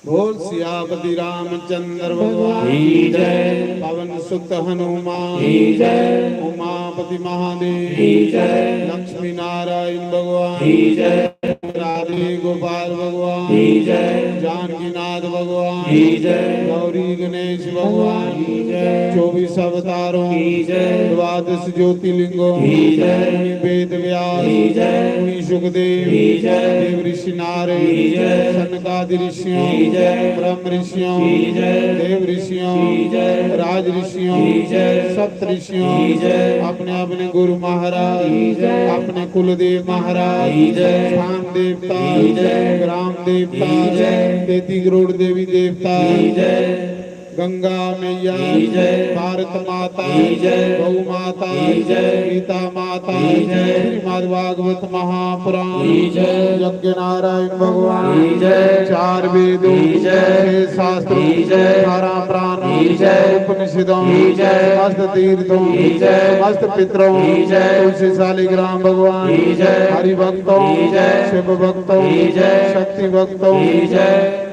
बोल सियापति रामचंद्र भगवान की जय। पवन सुत हनुमान की जय। उमापति महादेव की जय। लक्ष्मी नारायण भगवान की जय। राधे गोपाल भगवान की जय। जानकीनाथ भगवान की जय। गौरी गणेश भगवान की जय। चौबीस अवतारों, की जय। द्वादश ज्योतिर्लिंगों, की जय। मुनि वेद व्यास, की जय। मुनि सुखदेव, की जय। देव ऋषि नारद, की जय। सनकादि ऋषियों, की जय। ब्रह्म ऋषियों, की जय। देव ऋषियों, की जय। राज ऋषियों, की जय। सप्त ऋषियों, की जय। अपने अपने गुरु महाराज, की जय। अपने कुलदेव महाराज, की जय। स्थान देवता, की जय। ग्राम देवता, की जय। तैंतीस करोड़ देवी देवता, की जय। गंगा मैया, की जय। भारत माता, की जय। गौ माता, की जय। गीता माता, की जय। श्रीमद् भागवत महापुराण, की जय। यज्ञ नारायण भगवान, की जय। चार वेदों, की जय। छह शास्त्रों, की जय। अठारह पुराणों, की जय। उपनिषदों, की जय। समस्त तीर्थों, की जय। समस्त पितरों, की जय। तुलसी शालिग्राम भगवान, की जय। हरि भक्तों, की जय। शिव भक्तों, की जय। शक्ति भक्तों, की जय।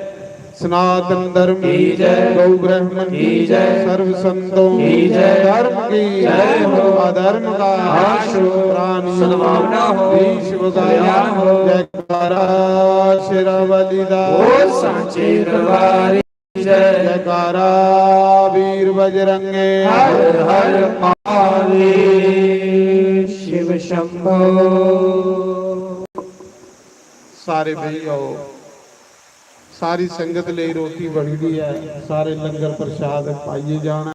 सनातन धर्म, की जय। गौ ब्राह्मण, की जय। सर्व संतों, की जय। धर्म की जय हो। अधर्म का नाश हो। प्राणियों सद्भावना हो। विश्व का कल्याण हो। जयकारा शेरावाली दा। ओ सांचे दरबार की जय। जयकारा वीर बजरंगे। हर हर पाले शिव शंभो। सारे बेही जाओ। सारी संगत लेई रोटी बनी दी ऐ, सारे लंगर प्रसाद पाइयै जाना।